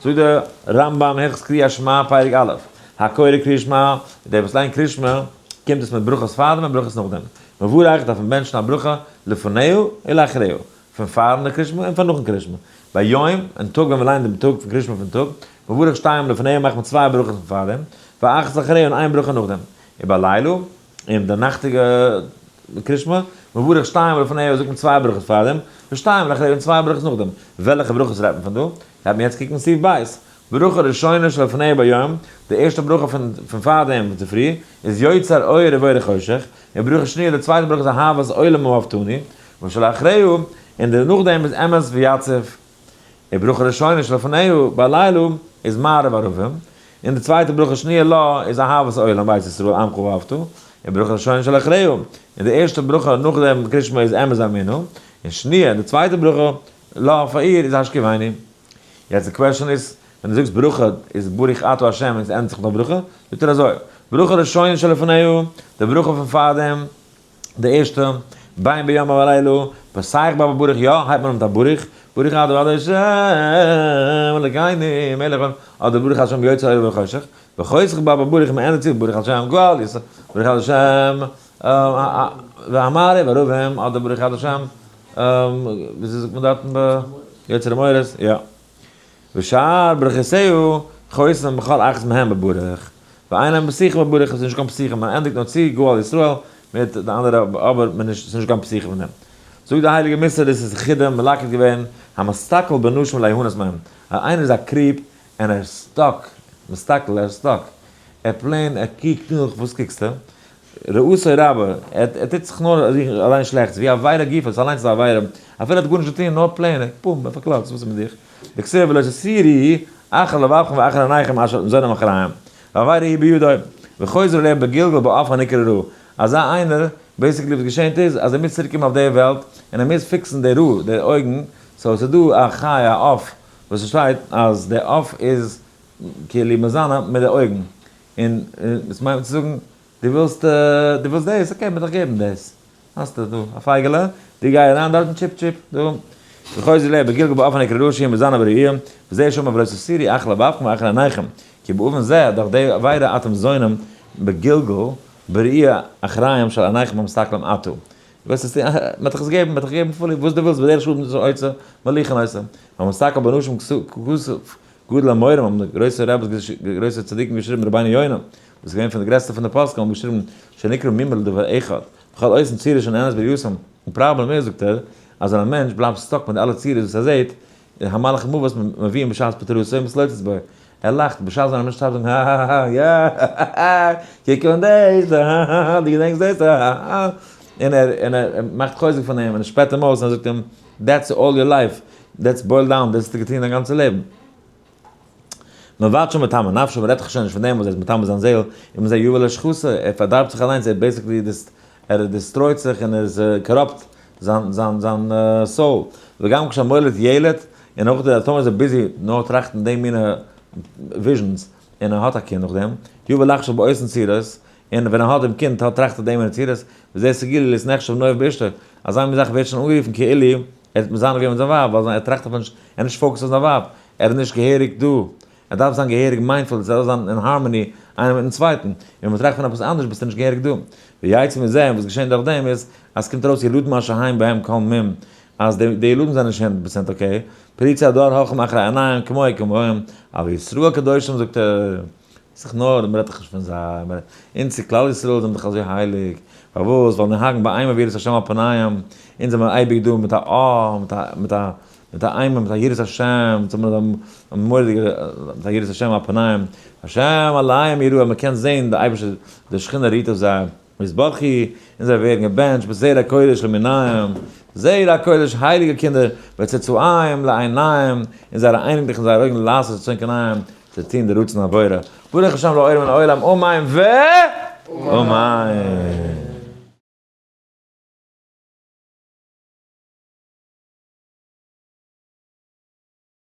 זאגט דער רמב ם הלכות קריאת שמע פרק א', הקורא קריאת שמע, דער וואס ליינט קריאת שמע, קומט עס מיט ברכות פארדעם און ברכות נאכדעם. מברך דארף מען בענטשן א ברכה לפניו ולאחריו, פון פארן די קריאת שמע און פון נאכן קריאת שמע. ביום, אין טאג ווען מען ליינט דעם טאג פון קריאת שמע פון טאג, מברך שתיים לפניו מאכט מען צוויי ברכות פון פארדעם, ואחת לאחריו און איין ברכה נאכדעם. ובלילה, אין די נאכטיגע קרישמע, מברך שתיים לפניו זאגט מען צוויי ברכות פארדעם, ושתיים לאחריו און צוויי ברכות נאכדעם. וועלכע ברכות רעדט מען פון דא? גייט מען יעצט קוקן סעיף ב'. ברכה ראשונה שלפניו ביום, די ערשטע ברכה פון פון פארדעם צופרי, איז יוצר אור ובורא חושך, און ברכה שניה די צווייטע ברכה איז אהבת עולם אהבתנו, ושלאחריו, און די נאכדעם איז אמת ויציב. די ברכה ראשונה שלפניו בלילה איז מעריב ערבים, און די צווייטע ברכה שניה לה איז אהבת עולם בית ישראל עמך אהבת, און ברכה ראשונה שלאחריו, און די ערשטע ברכה נאך דעם קריאת שמע איז אמת ואמונה, און שניה, די צווייטע ברכה לה פאר איר איז השכיבנו. יעצט די question איז, ווען דו זאגסט ברכה איז ברוך אתה ה' און עס ענדיגט זיך מיט א ברכה, זאגט ער אזוי, ברכה ראשונה שלפניו, די ברכה פון פארדעם, די ערשטע, בין ביום ובלילה, פותח בה בברוך יא, הייבט מען אן מיט א ברוך, ברוך אתה ה' אלקינו מלך העולם, אדער ברוך השם יוצר אור וחושך, וחותך בה בברוך מען ענדיגט צו ברוך השם גואל ישראל, ברוך השם והמעריב ערבים, אדער ברוך השם וויאזוי זאגט מען דארטן ביי יוצר המאורות, יא. ושאר ברכותיו חותם בכל אחת מהם בברוך, ואינם פתיחה בברוך, עס איז נישט קיין פתיחה, מען ענדיגט נאר צו גואל ישראל מיט די אנדערע אבער מען נישט, עס איז נישט קיין פתיחה פון דעם. זאגט די הייליגע מוסר דאס איז חידה מלקט געווען המסתכל בנשים ליהנות מהם, אז איינער איז א creep און ער איז stuck, מסתכל ער איז stuck, ער plain ער קוקט נאך, וואס קוקסטו? רעותו רבה, ער טוט זיך נאר אליין שלעכטס, ווי עבירה גופא, ס'איז אליינס א עבירה, אפילו ער האט גארנישט געטון, נאר plain, בום, ער פארקלאצט, וואס איז מיט דיך? דכתיב ולא תתורו אחרי לבבכם ואחרי עיניכם אשר אתם זונים אחריהם, והעבירה היא בידו, וחוזר עליה בגלגול בעוף הנקרא רע, אזא איינער, basically וואס געשענט איז, אז ער מוז צוריק קומען אויף די וועלט, און ער מוז fix ן די רע, די אויגן, so ס'איז דא א חיה, א עוף, וואס ס'שטייט אז די עוף איז כאילו מזנה מיט די אויגן, און עס מיינט צו זאגן, דו ווילסט, דו ווילסט דאס, okay, מ'וועט דיך געבן דאס. האסטו דא א פייגעלע, דו גיי אריין דארטן טשיפ טשיפ, דא. וחוזר עליה בגלגול בעוף הנקרא רע שהוא מזנה בראיה, וזה שאמר ולא תתורו אחרי לבבכם ואחרי עיניכם, כי בעוון זה, דורך די עבירה אתם זונים בגלגול בראיה אחריהם של עיניכם המסתכלים עתה. וואס איז, מ'האט דיך עס געגעבן, מ'האט דיך געגעבן fully, וואס דו ווילסט, בדרך שלום זו עצה, מוליכין אותה. והמסתכל בנשים כסף גדול המורים האבן די גרויסע רבי'ס גרויסע צדיקים געשריבן רבינו יונה וואס איז געווען פון די גרעסטע פון די פוסקים האבן געשריבן שנקרא מומר לדבר אחד וכל אותן צורות שנהנית בראייתם די פראבלעם איז זאגט ער אז ווען א מענטש בלייבט stuck מיט די אלע צורות וואס ער זעט איז המלאך המוות מביאים בשעת פטירתו ומתלוצץ בו ער לאכט בשעת ווען א מענטש שטארבט זאגט האהאהא יא האהאהא קוק אן דאס האהאהא דו געדענקסט דאס האהאהא און ער און ער מאכט חוזק פון אים און ער שפעט אים אויס און ער זאגט אים that's all your life, that's boil down, דאס האסטו געטון דיין גאנצע לעבן. מען ווארט שוין מטמא נפשו, מען רעדט דאך שוין נישט פון דעם וואס ער איז מטמא זיין זעהל, און מען זעהט יובל השחתה, ער פארדארבט זיך אליינס, ער basically ער destroy ט זיך און ער איז corrupt זיין זיין זיין soul. וגם כשמוליד ילד, און אויך די טאמער איז ער busy נאר טראכטן די מינע visions, און ער האט א קינד נאכדעם, יובל לחשוב באותן צורות, און ווען ער האט דעם קינד האט טראכט ער דעם אין צורות, וזה סגילה להיות נחשב נואף באשתו, אזא מין זאך ווערט שוין אנגערופן כאילו ער האט מזנה געווען מיט זיין ווייב, ווייל ער טראכט אפילו נישט, ער איז נישט focused אויף זיין ווייב, ער איז נישט געהעריג דא, ער דארף זיין געהעריג mindful, עס דארף זיין אין harmony איינער מיטן צווייטן, און ווען מען טראכט פון עפעס אנדערש ביסטו נישט געהעריג דא. ויצא מזה, און וואס געשענט דורך דעם איז, אז עס קומט ארויס ילדים אשר הם בהם כל מום, אז די ילדים זענען נישט הונדערט פראצענט okay, פריצי הדור הולכים אחרי עיניהם כמוהו כמוהם, אבל ישראל קדושים זאגט ער, זיך נאר, מ'רעדט דאך נישט פון זיי, מ'רעדט, אונז צו כלל ישראל זענען דאך אזוי הייליג, פארוואס? ווייל נוהגין באימה ויראת השם על פניהם, אונז זעמיר אייביג דא מיט א אה, מיט א, מיט א, מיט א אימה, מיט א יראת השם, צו האבן א מורא'דיגע, מיט א יראת השם על פניהם, השם עליהם יראה, מען קען זען די אייבערשטער, די שכינה רוהט אויף זיי, ויתברכו, און זיי ווערן געבענטשט, בזרע קודש למיניהם, זרע קודש, הייליגע קינדער, וצאצאיהם לעיניהם, און זייערע אייניקלעך אין זייערע אויגן לעשות רצון קוניהם, צו טון די רצון הבורא. ברוך השם לעולם מן העולם, אמן ואמן.